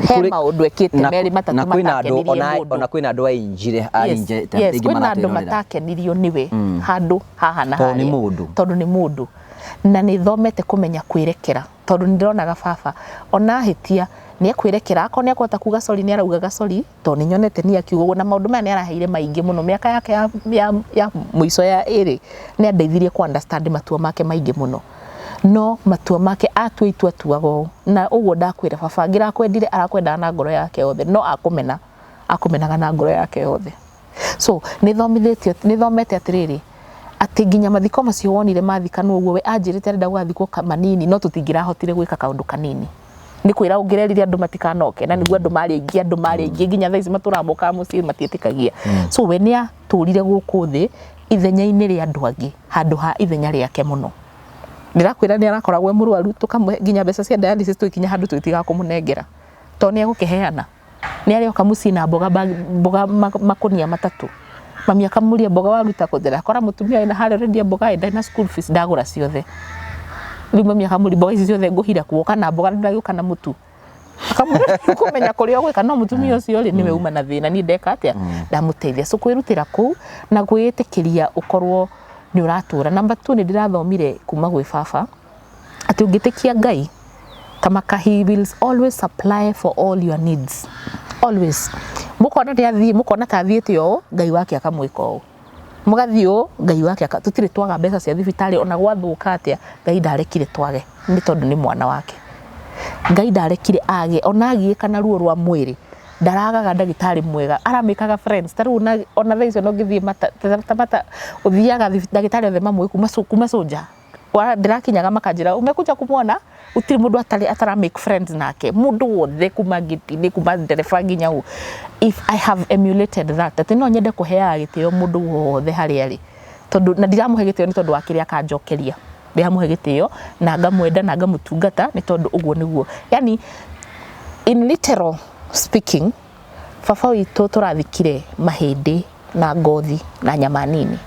he maũndũ ekĩte merĩ matatũ Na kwĩna andũ matakenirie ona mũndũ. Ona kwĩna andũ ainjire ainje Yes, kwĩna andũ matakenirio nĩwe handũ haha na Tondũ nĩ harĩa. mũndũ. Tondũ nĩ mũndũ, na nĩ thomete kũmenya kwĩrekera, tondũ nĩ ndĩronaga baba ona ahĩtia nĩ ekwĩrekera. Akorwo nĩ akũhota kuga sorry, nĩ araugaga sorry, tondũ nĩ nyonete nĩ akiuga ũguo. Na maũndũ maya nĩ araheire maingĩ mũno mĩaka yake ya mũico ya ĩrĩ, nĩ andeithirie ku understand matua make maingĩ mũno. No matua make, atua itua atuaga ũũ na ũguo. Ndakwĩra, baba angĩrakwendire, arakwendaga na ngoro yake yothe, no akũmena, akũmenaga na ngoro yake yothe. So nĩ thomithĩtio, nĩ thomete atĩrĩrĩ, atĩ nginya mathiko macio wonire mathikanwo ũguo, we anjĩrĩte arenda gũgathikwo manini, no tũtingĩrahotire gwĩka kaũndũ kanini. Nĩ kwĩra ũngĩrerire andũ matikanoke, na nĩguo andũ marĩ aingĩ, andũ marĩ aingĩ nginya thaa ici matũraga mokaga mũciĩ matiĩtĩkagia. So we nĩ atũrire gũkũ thĩ ithenya-inĩ rĩa andũ angĩ handũ ha ithenya rĩake mũno. Ndĩrakwĩra nĩ arakoragwo e mũrwaru, tũkamũhe nginya mbeca cia dialysis, tũgĩkinya handũ tũgĩtigaga kũmũnengera tondũ nĩ egũkĩheana. Nĩ arĩoka mũciĩ na mboga mboga makũnia matatũ. Mami akamũria, "Mboga waruta kũ?" Akora mũtumia wĩna harĩa ũrendia mboga ĩ, ndarĩ na school fees, ndagũra ciothe. Rĩu mami akamũria, "Mboga ici ciothe ngũhira kuoka na mboga ndagĩũka na mũtu?" Akamwĩra, "Kũmenya kũrĩa ũgwĩka." No mũtumia ũcio rĩ, nĩwe uma na thĩna, niĩ ndeka atĩa? Ndamũteithia. So kwĩrutĩra kũu na kwĩĩtĩkĩria ũkorwo nĩ ũratũra. Number two, nĩ ndĩrathomire kuma gwĩ baba atĩ ũngĩtĩkia Ngai kamaka, he will always supply for all your needs, always. Mũkona nĩ athiĩ, mũkona ta athiĩte ũũ, Ngai wake akamwĩka ũũ. Mũgathiĩ ũũ, Ngai wake aka, tũtirĩ twaga mbeca cia thibitarĩ ona gwathũka atĩa, Ngai ndarekire twage nĩ tondũ nĩ mwana wake. Ngai ndarekire age, ona agiĩka na ruo rwa mwĩrĩ, ndaragaga ndagĩtarĩ mwega, aramĩkaga friends, ta rĩu ona thaa icio ona ũngĩthiĩ mata, ta mata, ũthiaga ndagĩtarĩ othe mamũĩ kuma Soldier. Ndĩrakinyaga makanjĩra umekuja kumwona, gũtirĩ mũndũ atarĩ atara make friends nake, mũndũ wothe kuma ngĩti-inĩ, kuma ndereba nginya ũ. If I have emulated that, atĩ no nyende kũheaga gĩtĩo mũndũ wothe harĩa arĩ, tondũ na ndiramũhe gĩtĩo nĩ tondũ wa kĩrĩa akanjokeria, ndĩramũhe gĩtĩo na ngamwenda na ngamũtungata nĩ tondũ ũguo nĩguo, yani in literal speaking, baba witũ tũrathikire mahĩndĩ na ngothi na nyama nini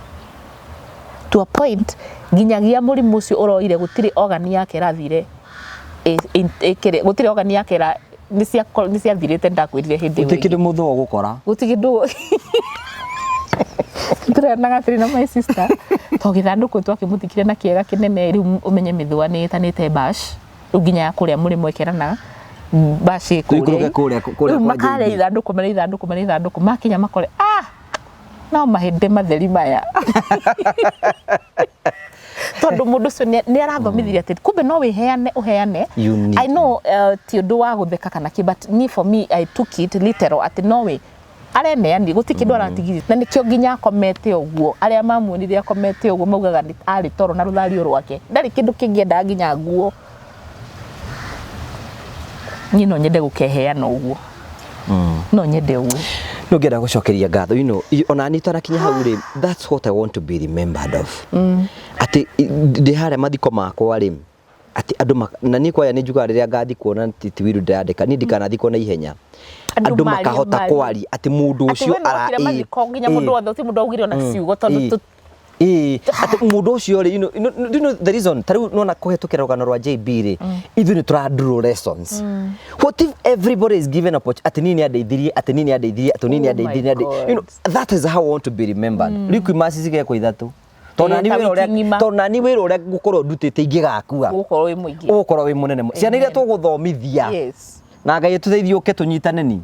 to a point nginyagia mũrimũ ũcio ũroire gũtirĩ organ yake ĩrathire ĩkĩrĩ gũtirĩ organ yake ĩra nĩ ciathirĩte ndakwĩrire hĩndĩ ĩyo Gũtirĩ kĩndũ mũthũ ũgũkora. Gũtirĩ kĩndũ tũreranaga atĩrĩ na my sister to gĩthandũkũ twakĩmũthikire na kĩega kĩnene rĩu ũmenye mĩthũa nĩ ĩtanĩte bash rĩu nginya ya kũrĩa mũrĩmo ĩkerana bash ĩ Tũikũrũke kũrĩa kũrĩa rĩu kwa makarĩa JB. ithandũkũ marĩa ithandũkũ marĩa ithandũkũ makinya makore ah no mahĩndĩ matheri maya tondũ mũndũ ũcio nĩ arathomithirie atĩ kumbe no wĩheane ũheane. You need I know ti ũndũ wa gũtheka kana kĩ, but ni for me I took it literal atĩ no wĩ areneani gũtirĩ kĩndũ aratigirie na nĩkĩo nginya akomete ũguo arĩa mamuonire akomete ũguo maugaga nĩ arĩ toro na rũthario rwake ndarĩ kĩndũ kĩngĩ endaga nginya nguo. Niĩ no nyende gũkeheana ũguo, no nyende ũguo. Nĩ ũngĩenda gũcokeria ngatho, ona niĩ itanakinya hau rĩ, that's what I want to be remembered of, atĩ ndĩ harĩa mathiko makwa rĩ, atĩ andũ na niĩ kwaya nĩ njugaga rĩrĩa ngathikwo na ti wiru ndĩrandĩka niĩ ndikanathikwo na ihenya, andũ makahota kwaria atĩ mũndũ ũcio ara mathiko nginya mũndũ wothe ũtirĩ mũndũ augire ona ciugo tondũ Atĩ mũndũ ũcio rĩ, you know the reason ta rĩu nona kũhetũkĩra rũgano rwa JB rĩ, ithuĩ nĩ tũra draw lessons. What if everybody is given opportunity atĩ niĩ nĩ andeithirie, atĩ niĩ nĩ andeithirie, atĩ niĩ nĩ andeithirie, that is how I want to be remembered. Rĩu kuuma cicigekwo ithatũ tondũ nani wĩra ũrĩa, tondũ nani wĩra ũrĩa ngũkorwo ndutĩte ingĩgakua ũgũkorwo wĩ mũingĩ, ũgũkorwo wĩ mũnene mũno. Ciana iria tũgũthomithia na Ngai ĩtũteithie ũke tũnyitane ni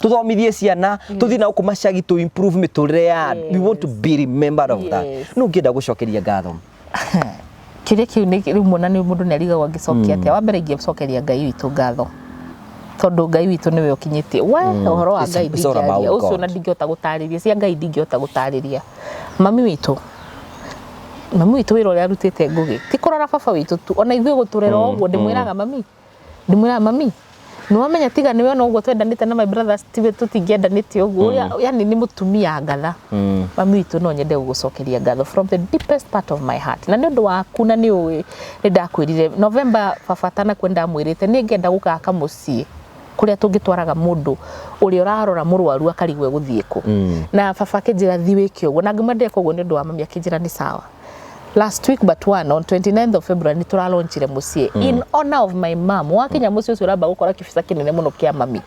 tũthomithie ciana, tũthiĩ na gũkũ macagi tũ improve mĩtũrĩre ya andũ. We want to be remembered of that. Nũ ũngĩenda gũcokeria ngatho? Kĩrĩa kĩu nĩ rĩu mwana nĩ mũndũ nĩ arigagwo angĩcokia atĩa. Wa mbere ingĩcokeria Ngai witũ ngatho tondũ Ngai witũ nĩwe ũkinyĩtie we ũhoro wa Ngai ndingĩaria ũcio na ndingĩhota gũtarĩria cia Ngai ndingĩhota gũtarĩria. Mami witũ wĩra ũrĩa arutĩte Ngũgĩ ti kũrora baba witũ tu, ona ithuĩ gũtũrera ũguo. Ndĩmwĩraga mami nĩwamenya tiga nĩwe ona ũguo twendanĩte na my brothers tiwe tũtingĩendanĩte ũguo, yani nĩ mũtumia ngatha. Mami witũ, no nyende gũgũcokeria ngatho from the deepest part of my heart na nĩ ũndũ waku, na nĩ ũĩ nĩ ndakwĩrire November baba atanakua ndamwĩrĩte nĩ ngenda gũgaka mũciĩ kũrĩa tũngĩtwaraga mũndũ ũrĩa ũrarora mũrwaru akarigwo egũthiĩ kũ, na baba akĩnjĩra thiĩ wĩke ũguo na ngĩmwĩra ndĩreka ũguo nĩ ũndũ wa mami, akĩnjĩra nĩ sawa. Last week but one, on 29th of February, nĩ tũralaunchire mũciĩ in honor of my mom. Wakinya mũciĩ ũcio ũramba gũkora kĩbica kĩnene mũno kĩa mami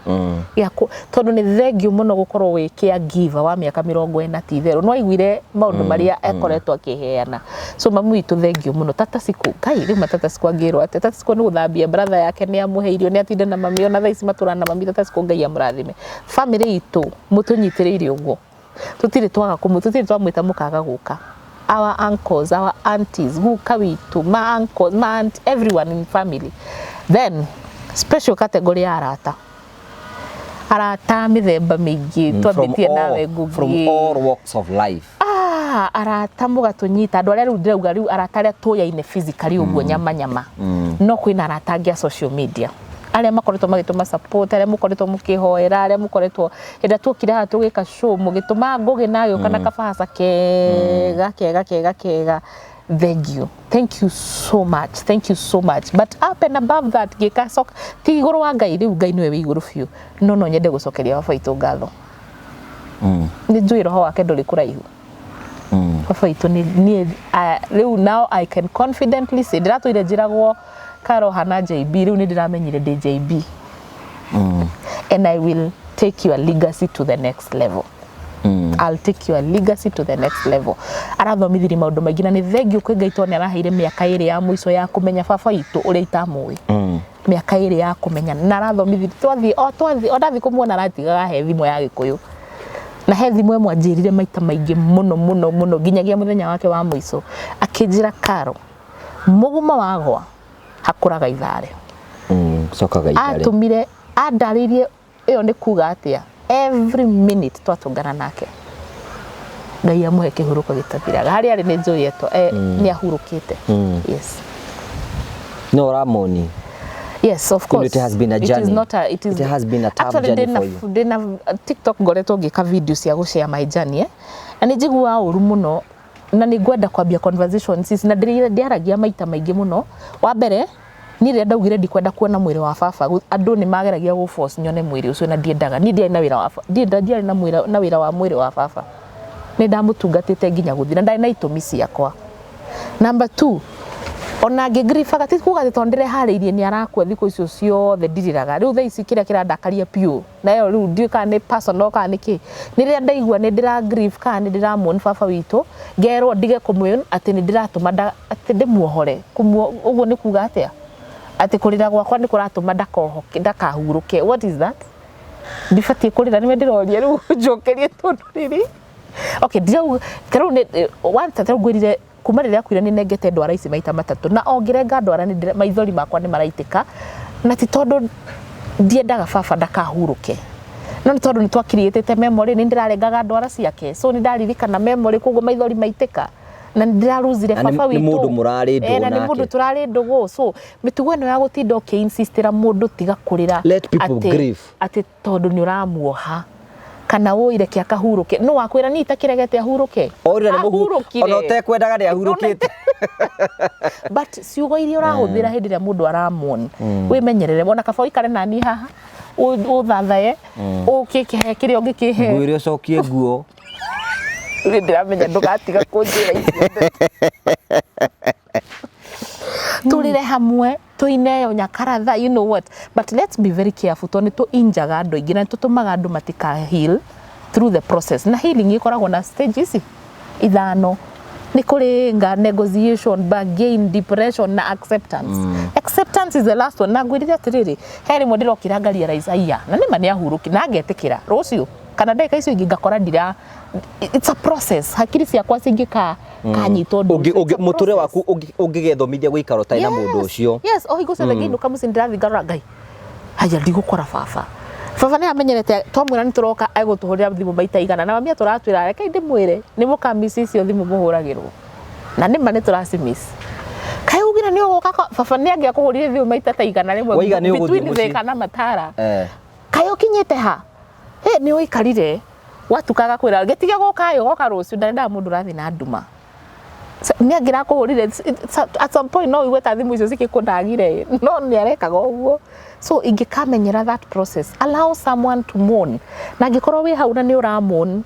gĩaku tondũ nĩ thengiũ mũno gũkorwo wĩ caregiver wa mĩaka 40 ti itherũ no aiguire maũndũ marĩa ekoretwo akĩheana. So mami witũ, thengiũ mũno. Tata Siku, kai rĩu matata Siku angĩrwo atĩa? Tata Siku nĩ gũthambia brother yake, nĩ amũhe irio, nĩ atinda na mami, ona thaa ici matũraga na mami. Tata Siku, Ngai amũrathime. Family itũ mũtũnyitĩrĩire ũguo, tũtirĩ twaga kũmũ, tũtirĩ twamwĩta mũkaga gũka. Our uncles, our aunties, guka witũ, ma uncles, ma aunt, everyone in family. Then special category ya arata, arata mĩthemba mĩingĩ twambĩtie nawe Ngugi from all walks of life. Ah, arata mũgatũnyita andũ arĩa rĩu ndĩrauga rĩu arata arĩa tũyaine physically ũguo nyama nyama, no kwĩna arata angĩ a social media arĩa makoretwo magĩtũma support, arĩa mũkoretwo mũkĩhoera, arĩa mũkoretwo hĩndĩ ĩrĩa tuokire haha tũgĩka show mũgĩtũma Ngũgĩ na agĩũka na kabahaca kega kega kega kega. Thank you, thank you so much, thank you so much. But up and above that, ngĩka coka ti igũrũ wa Ngai, rĩu Ngai nĩwe wĩ igũrũ biũ, no no nyende gũcokeria baba witũ ngatho. Nĩ njũĩ roho wake ndũrĩ kũraihu. Baba witũ nĩ niĩ rĩu now I can confidently say ndĩratũire njĩragwo karoha na JB, rĩu nĩ ndĩramenyire ndĩ JB and I will take your legacy to the next level. I'll take your legacy to the next level. Arathomithirie maũndũ maingĩ na nĩ thengiũ kwĩ Ngai tondũ nĩ araheire mĩaka ĩrĩ ya mũico ya kũmenya baba witũ ũrĩa itamũĩ. Mĩaka ĩrĩ ya kũmenya na arathomithirie twathiĩ o twathiĩ o ndathiĩ kũmuona aratigaga he thimũ ya Gĩkũyũ. Na he thimũ ĩmwe anjĩrire maita maingĩ mũno mũno mũno nginyagia mũthenya wake wa mũico akĩnjĩra, Karo, mũgumo wagwa hakũraga ithare. Cokaga ithare. Atũmire andarĩirie ĩyo nĩ kuga atĩa every minute twatũngana nake. Ngai amũhe kĩhurũko gĩtathiraga. Harĩa arĩ nĩ njũĩ eto nĩ ahurũkĩte. Yes. No ũramoni. Yes, of You know, course. it has been a It is journey. not a, it is, It has been a tough actually, journey ndĩna, for you. Ndĩna TikTok ngoretwo ngĩka video cia gũshare my journey, eh? Na nĩ njiguaga ũru mũno na nĩ ngwenda kwambia conversations ici na ndĩaragia maita maingĩ mũno. Wa mbere, niĩ rĩrĩa ndaugire ndikwenda kuona mwĩrĩ wa baba, andũ nĩ mageragia gũ force nyone mwĩrĩ ũcio na ndiendaga. Niĩ ndiarĩ na wĩra wa ndiarĩ na mwĩra, na wĩra wa mwĩrĩ wa baba. Nĩ ndamũtungatĩte nginya gũthira, ndarĩ na itũmi ciakwa. Number 2, ona ngĩngiribaga ti kuga atĩ tondũ ndĩreharĩirie nĩ arakua thikũ icio ciothe ndirĩraga. Rĩu thaa ici kĩrĩa kĩrandakaria biũ, na ĩyo rĩu ndiũĩ kana nĩ personal kana nĩ kĩ. Nĩ rĩrĩa ndaigua nĩ ndĩra grieve kana nĩ ndĩramuona baba witũ, ngerwo ndige kũmwĩra atĩ nĩ ndĩratũma atĩ ndĩmuohore. Ũguo nĩ kuga atĩa? Atĩ kũrĩra gwakwa nĩ kũratũma ndakohoke, ndakahurũke. What is that? Ndibatiĩ kũrĩra, nĩwe ndĩroria rĩu njokerie tondũ rĩrĩ. Okay, ndirauga, ta rĩu nĩ, one, ta rĩu ngwĩrire kuma rĩrĩa akuire nĩ nengete ndwara ici maita matatũ, na o ngĩrenga ndwara nĩ maithori makwa nĩ maraitĩka, na ti tondũ ndiendaga baba ndakahurũke, no nĩ tondũ nĩ twakiriĩtĩte memory, nĩ ndĩrarengaga ndwara ciake, so nĩ ndaririkana memory, koguo maithori maitĩka, na nĩ ndĩraruzire Na baba nĩ witũ. mũndũ mũrarĩ ndũgũ Na nĩ mũndũ nake. tũrarĩ ndũgũ, so mĩtugo ĩno ya gũtinda ũkĩ-insistĩra mũndũ tiga kũrĩra Let people grieve. atĩ tondũ nĩ ũramuoha kana ũire kĩa kahurũke, no wakwĩra niĩ itakĩregete ahurũke. Orĩra nĩ mũhu- Ahurũkire. ona ũtekwendaga nĩ ahurũkĩte. But ciugo iria ũrahũthĩra hĩndĩ ĩrĩa mũndũ aramuona, wĩmenyerere. Ona kaba ũikare nani haha, ũthathaye, ũkĩkĩhe kĩrĩa ũngĩkĩhe. Ngwĩre ũcokie nguo. Nĩ ndĩramenya ndũgatiga kũnjĩra icio ndeto. Tũrĩre hamwe, tũine nyakaratha, you know what, but let's be very careful tondũ nĩ tũ-injaga andũ aingĩ na nĩ tũtũmaga andũ matika heal through the process. Na healing ĩkoragwo na stages ithano. Nĩ kũrĩ nga negotiation, bargain, depression na acceptance. Acceptance is the last one. Na ngwĩrire atĩrĩrĩ, he rĩmwe ndĩrokĩra nga realize aya, na nĩma nĩ ahurũki, na ngetĩkĩra rũciũ kana ndagĩka icio ingĩ ngakora ndira, it's a process. Hakiri ciakwa cingĩka kanyitwo ũndũ ũcio, it's a Mũtũrĩre process. waku ũngĩgethomithia gũikara ũtarĩ na mũndũ ũcio. Yes, o hingo ciothe ngĩinũka mũciĩ ndĩrathiĩ ngarora Ngai, haya ndigũkora baba. Baba nĩ amenyerete twamwĩra nĩ tũroka egũtũhũrĩra thimũ maita igana, na mami atũratwĩra rekei ndĩmwĩre nĩ mũkamiss icio thimũ mũhũragĩrwo, na nĩma nĩ tũracimiss. Kaĩ ugire nĩ ũgũka baba nĩ angĩakũhũrire thimũ maita ta igana rĩmwe Waiga nĩ ũgũthiĩ between mũciĩ. Thika na Matara. Kaĩ ũkinyĩte ha? Hĩ, nĩ ũikarire watuka agakwĩra gĩtige gũka ĩ ũgoka rũciũ, ndanendaga mũndũ ũrathiĩ na nduma. Nĩ angĩrakũhũrire at some point no ũigue ta thimũ icio cikĩkũndagire, no nĩ arekaga ũguo. So ingĩkamenyera that process, allow someone to mourn. Na angĩkorwo wĩ hau na nĩ ũra mourn,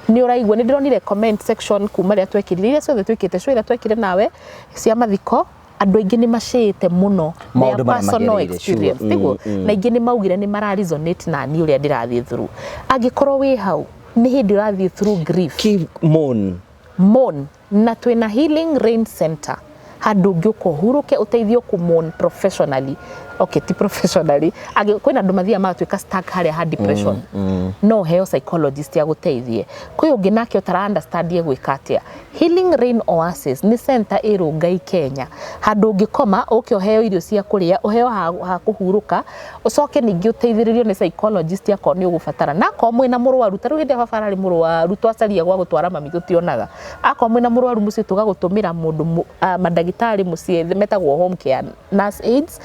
nĩ ũraigua, nĩ ndĩronire comment section kuma rĩrĩa twekĩrire, iria ciothe twĩkĩte, show ĩrĩa twekire nawe cia mathiko, andũ aingĩ nĩ macĩĩte mũno Maũndũ their marĩa personal magereire, sure. experience, tiguo? Na aingĩ nĩ maugire nĩ mara resonate na niĩ ũrĩa ndĩrathiĩ through. Angĩkorwo wĩ hau, nĩ hĩndĩ ũrathiĩ through grief. Keep mourn. Mourn. Na twĩna Healing Rain Center, handũ ũngĩũka ũhurũke, ũteithio kũ mourn professionally. Okay, ti professionally. Kwĩna andũ mathiaga magatuĩka stuck harĩa ha depression. No ũheo psychologist agũteithie. Kwĩ ũngĩ nake ũtara understand egwĩka atĩa. Healing Rain Oasis nĩ center ĩ Rongai, Kenya. Handũ ũngĩkoma, ũke ũheo irio cia kũrĩa, ũheo ha kũhurũka, ũcoke ningĩ ũteithĩrĩrio nĩ psychologist akorwo nĩ ũgũbatara. Na akorwo mwĩna mũrwaru, ta rĩu hĩndĩ ĩrĩa baba ararĩ mũrwaru twacaria gwa gũtwara mami tũtionaga. Akorwo mwĩna mũrwaru mũciĩ tũgagũtũmĩra mũndũ mandagĩtarĩ mũciĩ metagwo home care nurse aides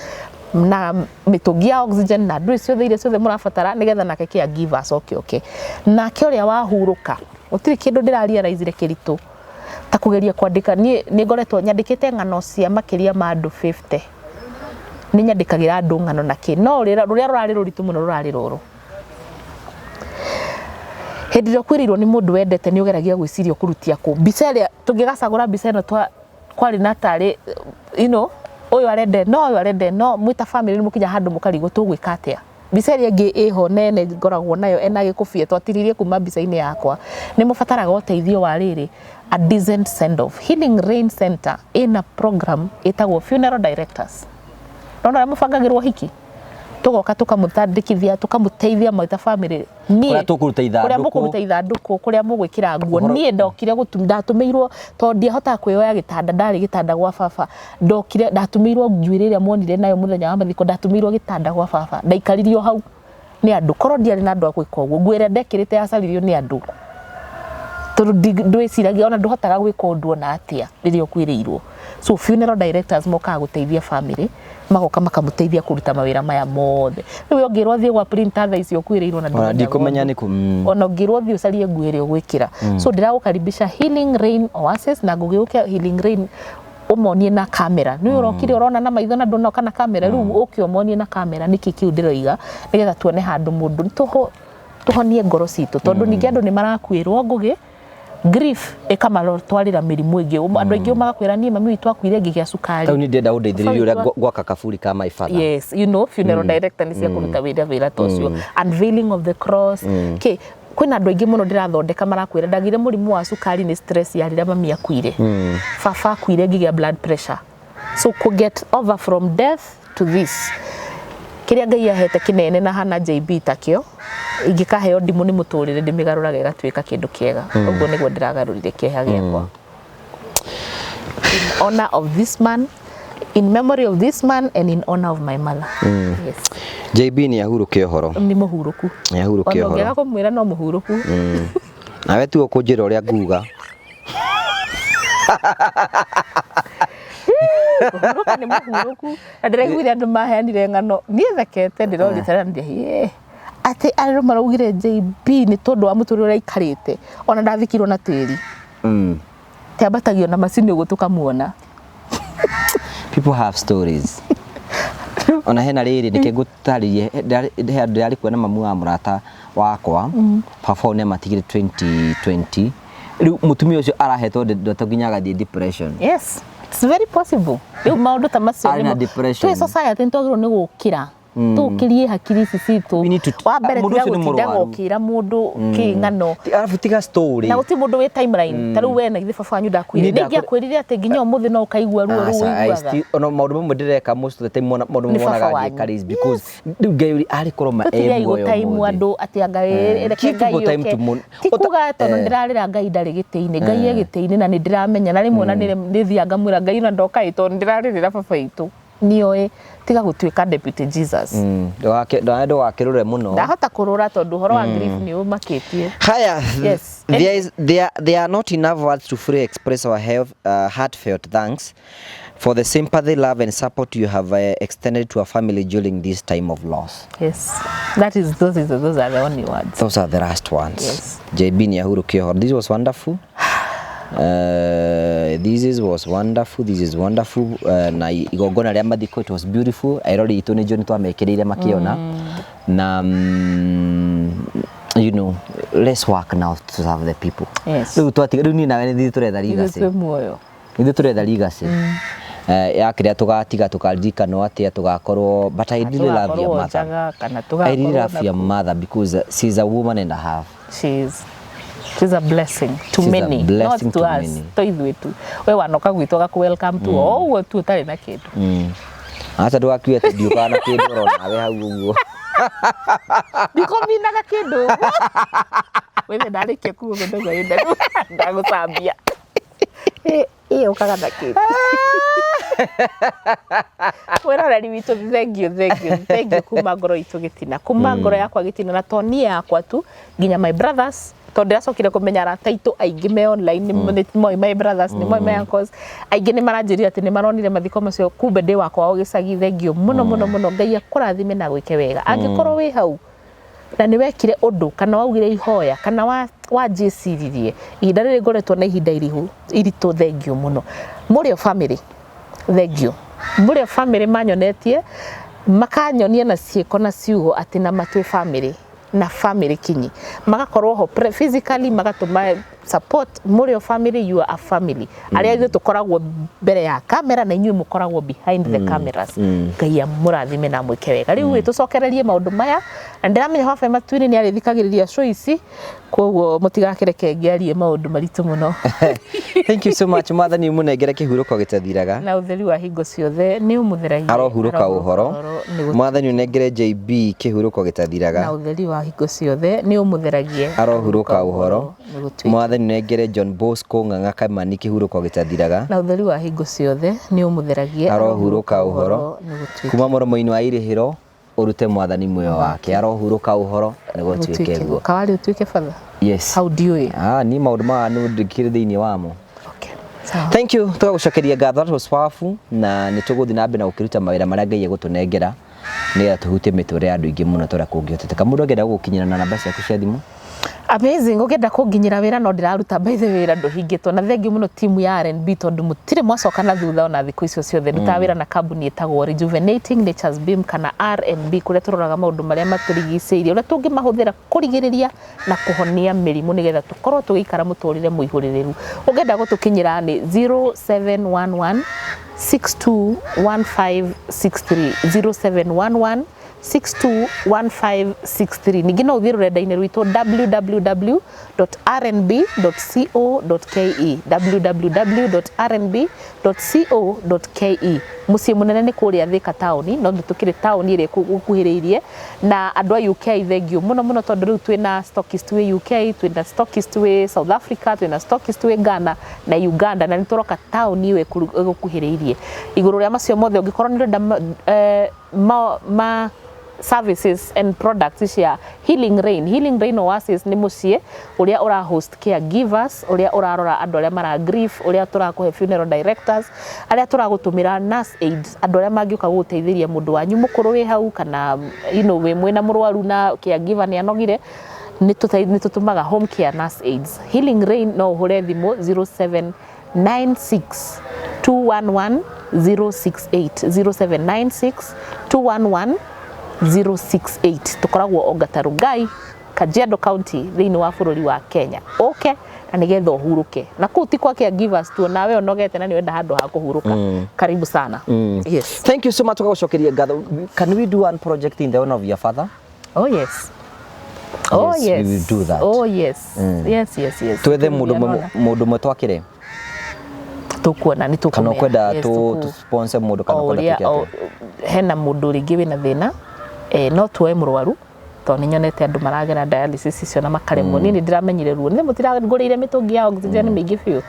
na mĩtũngi ya oxygen na ndũĩ ciothe iria ciothe mũrabatara nĩgetha nake caregiver acoke oke. Nake ũrĩa wahurũka, gũtirĩ kĩndũ ndĩrarealize kĩritũ ta kũgeria kwandĩka. Niĩ nĩ ngoretwo nyandĩkĩte ng'ano cia makĩria ma andũ 50. Nĩ nyandĩkagĩra andũ ng'ano na kĩ, no rũrĩa rũrarĩ rũritũ mũno rũrarĩ rũrũ. Hĩndĩ ĩrĩa ũkwĩrĩirwo nĩ mũndũ wendete nĩ ũgeragia gwĩciria ũkũrutia kũ. Mbica ĩrĩa tũngĩgacagũra mbica ĩno kwarĩ na tarĩ, you know, ũyũ arenda ĩno, ũyũ arenda ĩno, mwĩ ta family nĩ mũkinya handũ mũkarigwo tũgwĩka atĩa. Mbica ĩrĩa ĩngĩ ĩho nene ngoragwo nayo ena gĩkũbia twatiririe kuma mbica-inĩ yakwa. Nĩ mũbataraga ũteithio wa rĩrĩ, a decent send off. Healing Rain Center ĩna program ĩtagwo Funeral Directors. Nona ũrĩa mũbangagĩrwo hiki tũgoka tũkamũtandĩkithia, tũkamũteithia mwĩ ta family. Niĩ Kũrĩa tũkũruta ithandũkũ. Kũrĩa mũkũruta ithandũkũ, kũrĩa mũgwĩkĩra nguo. Ũhoro- Niĩ ndokire ndatũmĩirwo tondũ ndiahotaga kwĩyoya gĩtanda, ndarĩ gĩtanda gwa baba. Ndokire ndatumĩirwo njuĩrĩ ĩrĩa muonire nayo mũthenya wa mathiko, ndatumĩirwo gĩtanda gwa baba. Ndaikaririo hau nĩ andũ. Korwo ndiarĩ na andũ a gwĩka ũguo, nguo ĩrĩa ndekĩrĩte yacaririo nĩ andũ. Tondũ ndwĩciragia ona ndũhotaga gwĩka ũndũ ona atĩa rĩrĩa ũkuĩrĩirwo. So funeral directors mokaga gũteithia family, magoka makamũteithia kũruta mawĩra maya mothe. Rĩu we ũngĩrwo ũthiĩ gwa printer thaa ici ũkuĩrĩirwo na Ona ndũmenyaga ndikũmenya ũndũ. nĩkũ. Ona ũngĩrwo ũthiĩ ũcarie nguo ĩrĩa ũgwĩkĩra. So ndĩragũkaribisha Healing Rain Oasis, na ngũgĩũke Healing Rain ũmonie na kamera. Nĩ ũrokire ũrona na maitho na ndũnoka na kamera, rĩu ũke ũmonie na kamera nĩkĩ kĩu ndĩroiga, nĩgetha tuone handũ mũndũ tũhonie ngoro citũ, tondũ ningĩ andũ nĩ marakuĩrwo ngũgĩ, grief ĩkamatwarĩra mĩrimũ ĩngĩ. Andũ aingĩ magakwĩra niĩ mami witũ akuire ngĩgĩa cukari. Tau nĩ ndĩrenda ũndeithĩrĩrie ũrĩa Baba gwaka kaburi ka my father. Yes, you know, funeral director nĩ cia kũruta wĩra ta ũcio. Unveiling of the cross. Kĩ kwĩna andũ aingĩ mũno ndĩrathondeka marakwĩra ndagire mũrimũ wa cukari nĩ stress ya rĩrĩa mami akuire. Baba akuire ngĩgĩa blood pressure. So ku get over from death to this. Kĩrĩa Ngai ahete kĩnene na hana JB takĩo, ingĩkaheo ndimũ nĩ mũtũrĩre ndĩmĩgarũraga ĩgatuĩka kĩndũ kĩega. Ũguo nĩguo ndĩragarũrire kĩeha gĩakwa. In honor of this man, in memory of this man, and in honor of my mother. Yes. JB nĩ ahurũke ũhoro. Nĩ mũhurũku. Nĩ ahurũke Ona ũhoro. ũngĩaga kũmwĩra no mũhurũku. Nawe tiwe ũkũnjĩra ũrĩa nguga. Kũhurũka nĩ mũhurũku. Na ndĩraiguire andũ maheanire ng'ano. Niĩ thekete ndĩrorĩte na ndĩra, atĩ andũ maraugire JB nĩ tondũ wa mũtũrĩre ũrĩa aikarĩte. Ona ndathikirwo na tĩri. Tiambatagio na macini ũguo tũkamuona. People have stories. Ona hena rĩrĩ nĩkĩ ngũtarĩrie, he andũ ndĩrarĩ kuona mamu wa mũrata wakwa, baba wao nĩamatigire 2020. Rĩu mũtumia ũcio arahetwo ndeto nginya agathiĩ depression. Yes, it's very possible. Rĩu maũndũ ta macio Arĩ na nĩmo- depression. Twĩ society nĩ twagĩrĩirwo nĩ gũkĩra. Tũkĩrie hakiri ici citũ. We need to- Wa mbere Mũndũ tiga ũcio nĩ gũtindaga mũrwaru. ũkĩra mũndũ kĩng'ano. Arabu tiga story. Na gũtirĩ mũndũ wĩ timeline. Ta rĩu we na githĩ baba wanyu ndakwĩrire. Niĩ Nĩ ingĩakwĩrire atĩ nginya ũmũthĩ no ũkaigua ruo rũu Aca, I ũiguaga. still- ona maũndũ mamwe ndĩreka most of the time maũndũ Nĩ mamwe baba wonaga wanyu. ngĩka is because rĩu Ngai arĩ korwo ma Tũtigai e muoyo gũtaimu ũmũthĩ. andũ atĩ anga reke Give Ngai people time ũke. to mourn. Ti kuga tondũ ndĩrarĩra Ngai ndarĩ gĩtĩ-inĩ. Ngai e gĩtĩ-inĩ na nĩ ndĩramenya. Na rĩmwe ona nĩ thiaga ngamwĩra Ngai ona ndoka ĩ tondũ ndĩrarĩrĩra baba witũ. Nĩoĩ tiga gũtuĩka deputy Jesus. Ndũgakĩrũre mũno. Ndahota kũrũra tondũ ũhoro wa grief nĩ ũmakĩtie. Haya, Yes. there are not enough words to fully express our heartfelt thanks for the sympathy, love and support you have extended to our family during this time of loss. Yes. That is, those, is, those are the only words. Those are the last ones. Yes. JB nĩ ahurũkia ũhoro. This was wonderful. This is was wonderful. This is wonderful. Na igongona rĩa mathiko, it was beautiful. Airori itũ nĩ nĩ twamekĩrĩire makĩona. Na you know, let's work now to serve the people. Yes. Rĩu twatiga rĩu niĩ nawe nĩ ithuĩ tũretha Ithuĩ legacy. twĩ muoyo. Ithuĩ tũretha legacy. Ya kĩrĩa tũgatiga tũkaririkanwo atĩa tũgakorwo, but I really love your Tũgakorwo mother. njaga kana I really tũgakorwo love your mother because she's a woman and a half. She's a blessing to She's a many, blessing not to to us. many. To ithuĩ tu. We wanoka gwitũ agaku welcome tu o ũguo tu ũtarĩ na kĩndũ. Aca ndũgakiuge atĩ ndiũkaga na kĩndũ oro nawe hau ũguo. Ndikũminaga kĩndũ ũguo. Wethe ndarĩkia kuga ũguo ndauga ĩ ndagũcambia. Ĩ ũkaga na kĩndũ. Mwĩroreri witũ, thank you, thank you, thank you kuma ngoro itũ gĩtina, kuma ngoro yakwa gĩtina, na to niĩ yakwa tu, nginya my brothers, tondũ ndĩracokire kũmenya arata aitũ aingĩ me online nĩ moĩ my brothers, nĩ moĩ my uncles aingĩ, nĩ maranjĩrire atĩ nĩ maronire mathiko macio, kumbe ndĩ wakwa o gĩcagi. Thank you mũno mũno mũno. Ngai akũrathime na gwĩke wega. Angĩkorwo wĩ hau na nĩ wekire ũndũ kana waugire ihoya kana wanjĩciririe ihinda rĩrĩ ngoretwo na ihinda irihu iritũ, thank you mũno. Mũrĩ o family, thank you. Mũrĩ o family manyonetie, makanyonia na ciĩko na ciugo atĩ na matwĩ family na family kinyi, magakorwo ho physically, magatũma Support mũrĩ o family, you are a family. Arĩa ithuĩ tũkoragwo mbere ya kamera na inyuĩ mũkoragwo behind the cameras, Ngai amũrathime na amwĩke wega. Rĩu ĩ tũcokererie maũndũ maya, na ndĩramenya baba matuinĩ nĩ arĩthikagĩrĩria show ici, koguo mũtigakĩreke ngĩarie maũndũ maritũ mũno. Thank you so much. Mwathani mũnengere kĩhurũko gĩtathiraga. Na ũtheri wa hingo ciothe nĩ ũmũtheragie. Arohurũka ũhoro. Nĩ Mwathani ũnengere JB kĩhurũko gĩtathiraga. Na ũtheri wa hingo ciothe nĩ ũmũtheragie. Arohurũka ũhoro. Nĩ gũtuĩke. Mwathani ũnengere John Bosco Ng'ang'a Kamani kĩhurũko gĩtathiraga. Na ũtheri wa hingo ciothe nĩ ũmũtheragie. Arohurũka ũhoro. Nĩ gũtuĩke. Kuma mũromo-inĩ wa irĩhĩro ũrute mwathani muoyo wake. Arohurũka ũhoro nĩ gũtuĩke guo. Kawari ũtuĩke batha. Yes. How do you? Ah, niĩ maũndũ maya nĩ ndĩkĩrĩ thĩinĩ wamo. Okay. Sawa. Thank you, tũgagũcokeria ngatho. That was powerful, na nĩ tũgũthiĩ na mbere na gũkĩruta mawĩra marĩa Ngai egũtũnengera nĩgetha tũhutie mĩtũrĩre ya andũ aingĩ mũno ta ũrĩa kũngĩhoteteka. Mũndũ angĩenda gũgũkinyĩra na namba ciaku cia thimũ? Amazing. Ũngĩenda kũnginyĩra wĩra, no ndĩraruta, by the way, wĩra ndũhingĩtwo, na thengiũ mũno timu ya R&B, tondũ mũtirĩ mwacoka na thutha ona thikũ icio ciothe. Ndutaga wĩra na kambuni ĩtagwo Rejuvenating Nature's Beam kana R&B, kũrĩa tũroraga maũndũ marĩa matũrigicĩirie, ũrĩa tũngĩmahũthĩra kũrigĩrĩria na kũhonia mĩrimũ nĩgetha tũkorwo tũgĩikara mũtũrĩre mũihũrĩrĩru. Ũngĩenda gũtũkinyĩra nĩ 0711 621563, 0711 621563. Ningĩ no ũthiĩ rũrenda-inĩ rwitũ www.rnb.co.ke, www.rnb.co.ke. Mũciĩ mũnene nĩ kũrĩa Thĩka taũni, no nĩ tũkĩrĩ taũni ĩrĩa ĩgũkuhĩrĩirie. Na andũ a UK, thengiũ mũno mũno, tondũ rĩu twĩna stockist wĩ UK, twĩna stockist wĩ South Africa, twĩna stockist wĩ Ghana na Uganda, na nĩ tũroka taũni ĩyo ĩgũkuhĩrĩirie. Igũrũ rĩa macio mothe, ũngĩkorwo nĩ ũrenda ma services and products cia Healing Rain, Healing Rain Oasis nĩ mũciĩ ũrĩa ũra host caregivers, ũrĩa ũrarora andũ arĩa mara grief, ũrĩa tũrakũhe funeral directors, arĩa tũragũtũmĩra nurse aides, andũ arĩa mangĩũka gũgũteithĩria mũndũ wanyu mũkũrũ wĩ hau, kana wĩ mwĩna mũrwaru na caregiver nĩ anogire, nĩ tũtũmaga home care nurse aides. Healing Rain no ũhũre thimũ 0796 211 068, 0796 211 068. Tũkoragwo Ongata Rongai, Kajiado County, thĩinĩ wa bũrũri wa Kenya. Ũke na nĩgetha ũhurũke, na kũu ti kwa caregivers tu, nawe ũnogete na nĩ wenda handũ ha kũhurũka, karibu sana. Yes. Thank you so much, tũgagũcokeria ngatho. Can we do one project in the honor of your father? Oh yes. Oh Yes, yes. we will do that. Oh yes. Yes. Twethe mũndũ ũmwe, mũndũ ũmwe twakĩre. Tũkuona nĩ kana tũkũmera. ũkwenda Yes, tũ sponsor mũndũ kana o ũkwenda ũrĩa twĩke atĩa? Hena mũndũ rĩngĩ wĩna thĩna, no tuoe mũrwaru, tondũ nĩ nyonete andũ maragera dialysis icio na makaremwo. Niĩ nĩ ndĩramenyire ruo nĩ mũtirangũrĩire mĩtũngi ya oxygen mĩingĩ biũ.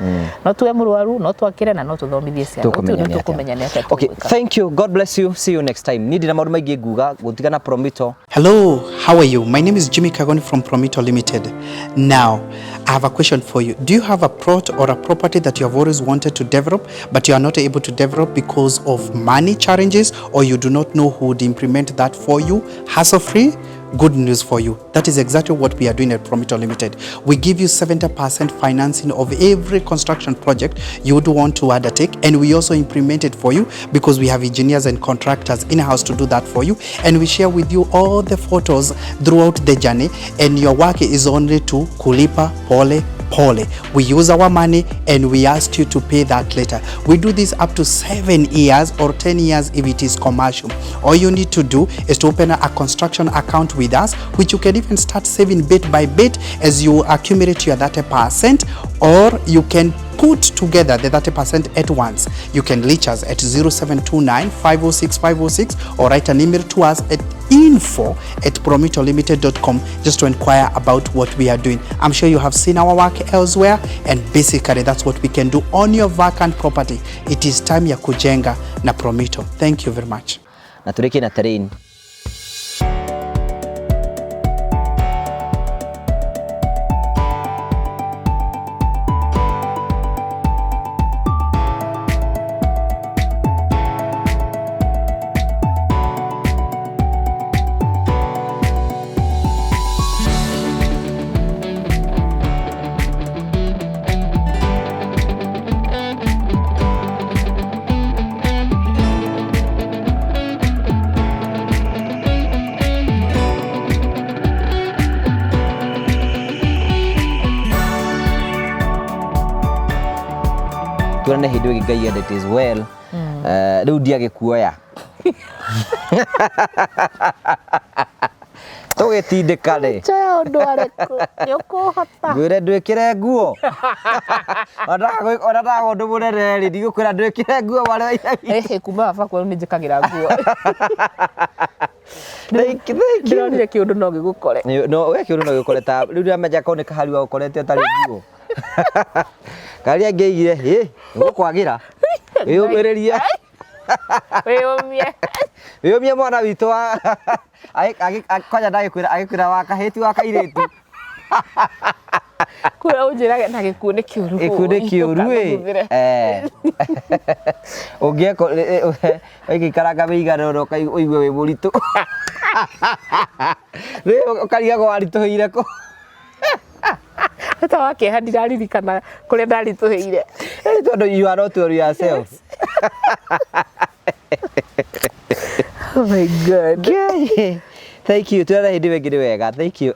No tuoe mũrwaru, no twakĩre, na no tũthomithie ciana. Tũkũmenya Rĩu nĩ atĩa. tũkũmenya nĩ atĩa Okay, tũgwĩka. thank you. God bless you. See you next time. Niĩ ndina maũndũ maingĩ nguga gũtigana Promito. Hello, how are you? My name is Jimmy Kagoni from Promito Limited. Now, I have a question for you. Do you have a plot or a property that you have always wanted to develop, but you are not able to develop because of money challenges, or you do not know who would implement that for you hassle-free? Good news for you. That is exactly what we are doing at Promito Limited. We give you 70% financing of every construction project you would want to undertake, and we also implement it for you because we have engineers and contractors in-house to do that for you, and we share with you all the photos throughout the journey, and your work is only to kulipa pole pole. We use our money and we ask you to pay that later. We do this up to 7 years or 10 years if it is commercial. All you need to do is to open a construction account with us, which you can even start saving bit by bit as you accumulate your 30%, or you can put together the 30% at once. You can reach us at 0729 506 506 or write an email to us at info@promitolimited.com just to inquire about what we are doing. I'm sure you have seen our work elsewhere, and basically that's what we can do on your vacant property. It is time ya kujenga na Promito. Thank you very much. Na tũrĩkie na terrain. Tuonane hĩndĩ ĩngĩ Ngai ende, it is well. Rĩu ndiagĩkuoya tũgĩtindĩkane. Njoya ũndware kũ? Nĩ ũkũhota? Ngwĩre ndwĩkĩre nguo ona ndaga ũndũ mũnene rĩ, ndigũkwĩra ndwĩkĩre nguo mwarĩ wa ithe witũ. Ĩhĩ, kuma baba kwerũ nĩ njĩkagĩra nguo. Thank you, thank you. Ndĩronire kĩũndũ no gĩgũkore. No we kĩũndũ no gĩũkore ta rĩu ndĩramenya korwo nĩ kaharua ũkorete ũtarĩ nguo. Karĩa ngĩigire hĩ gũkwagĩra wĩyũmĩrĩrie. Wĩyũmie. Wĩyũmie mwana witũ wa kwanja ndagĩkwĩra agĩkwĩra wa kahĩti wa kairĩtu. Kura ũnjĩrage na gĩkuũ nĩ kĩũru. Gĩkuũ nĩ kĩũru ĩ. Eh. Ũngĩeko ũngĩikaranga mĩigana ũna ũigue wĩ mũritũ. Rĩu ũkarigagwo waritũhĩire kũ. Hata wa kĩeha ndiraririkana kũrĩa ndaritũhĩire. Ĩĩ tondũ you are not yourself. Oh my God. Thank you. Tuonane hĩndĩ ĩyo ĩngĩ nĩ wega. Thank you.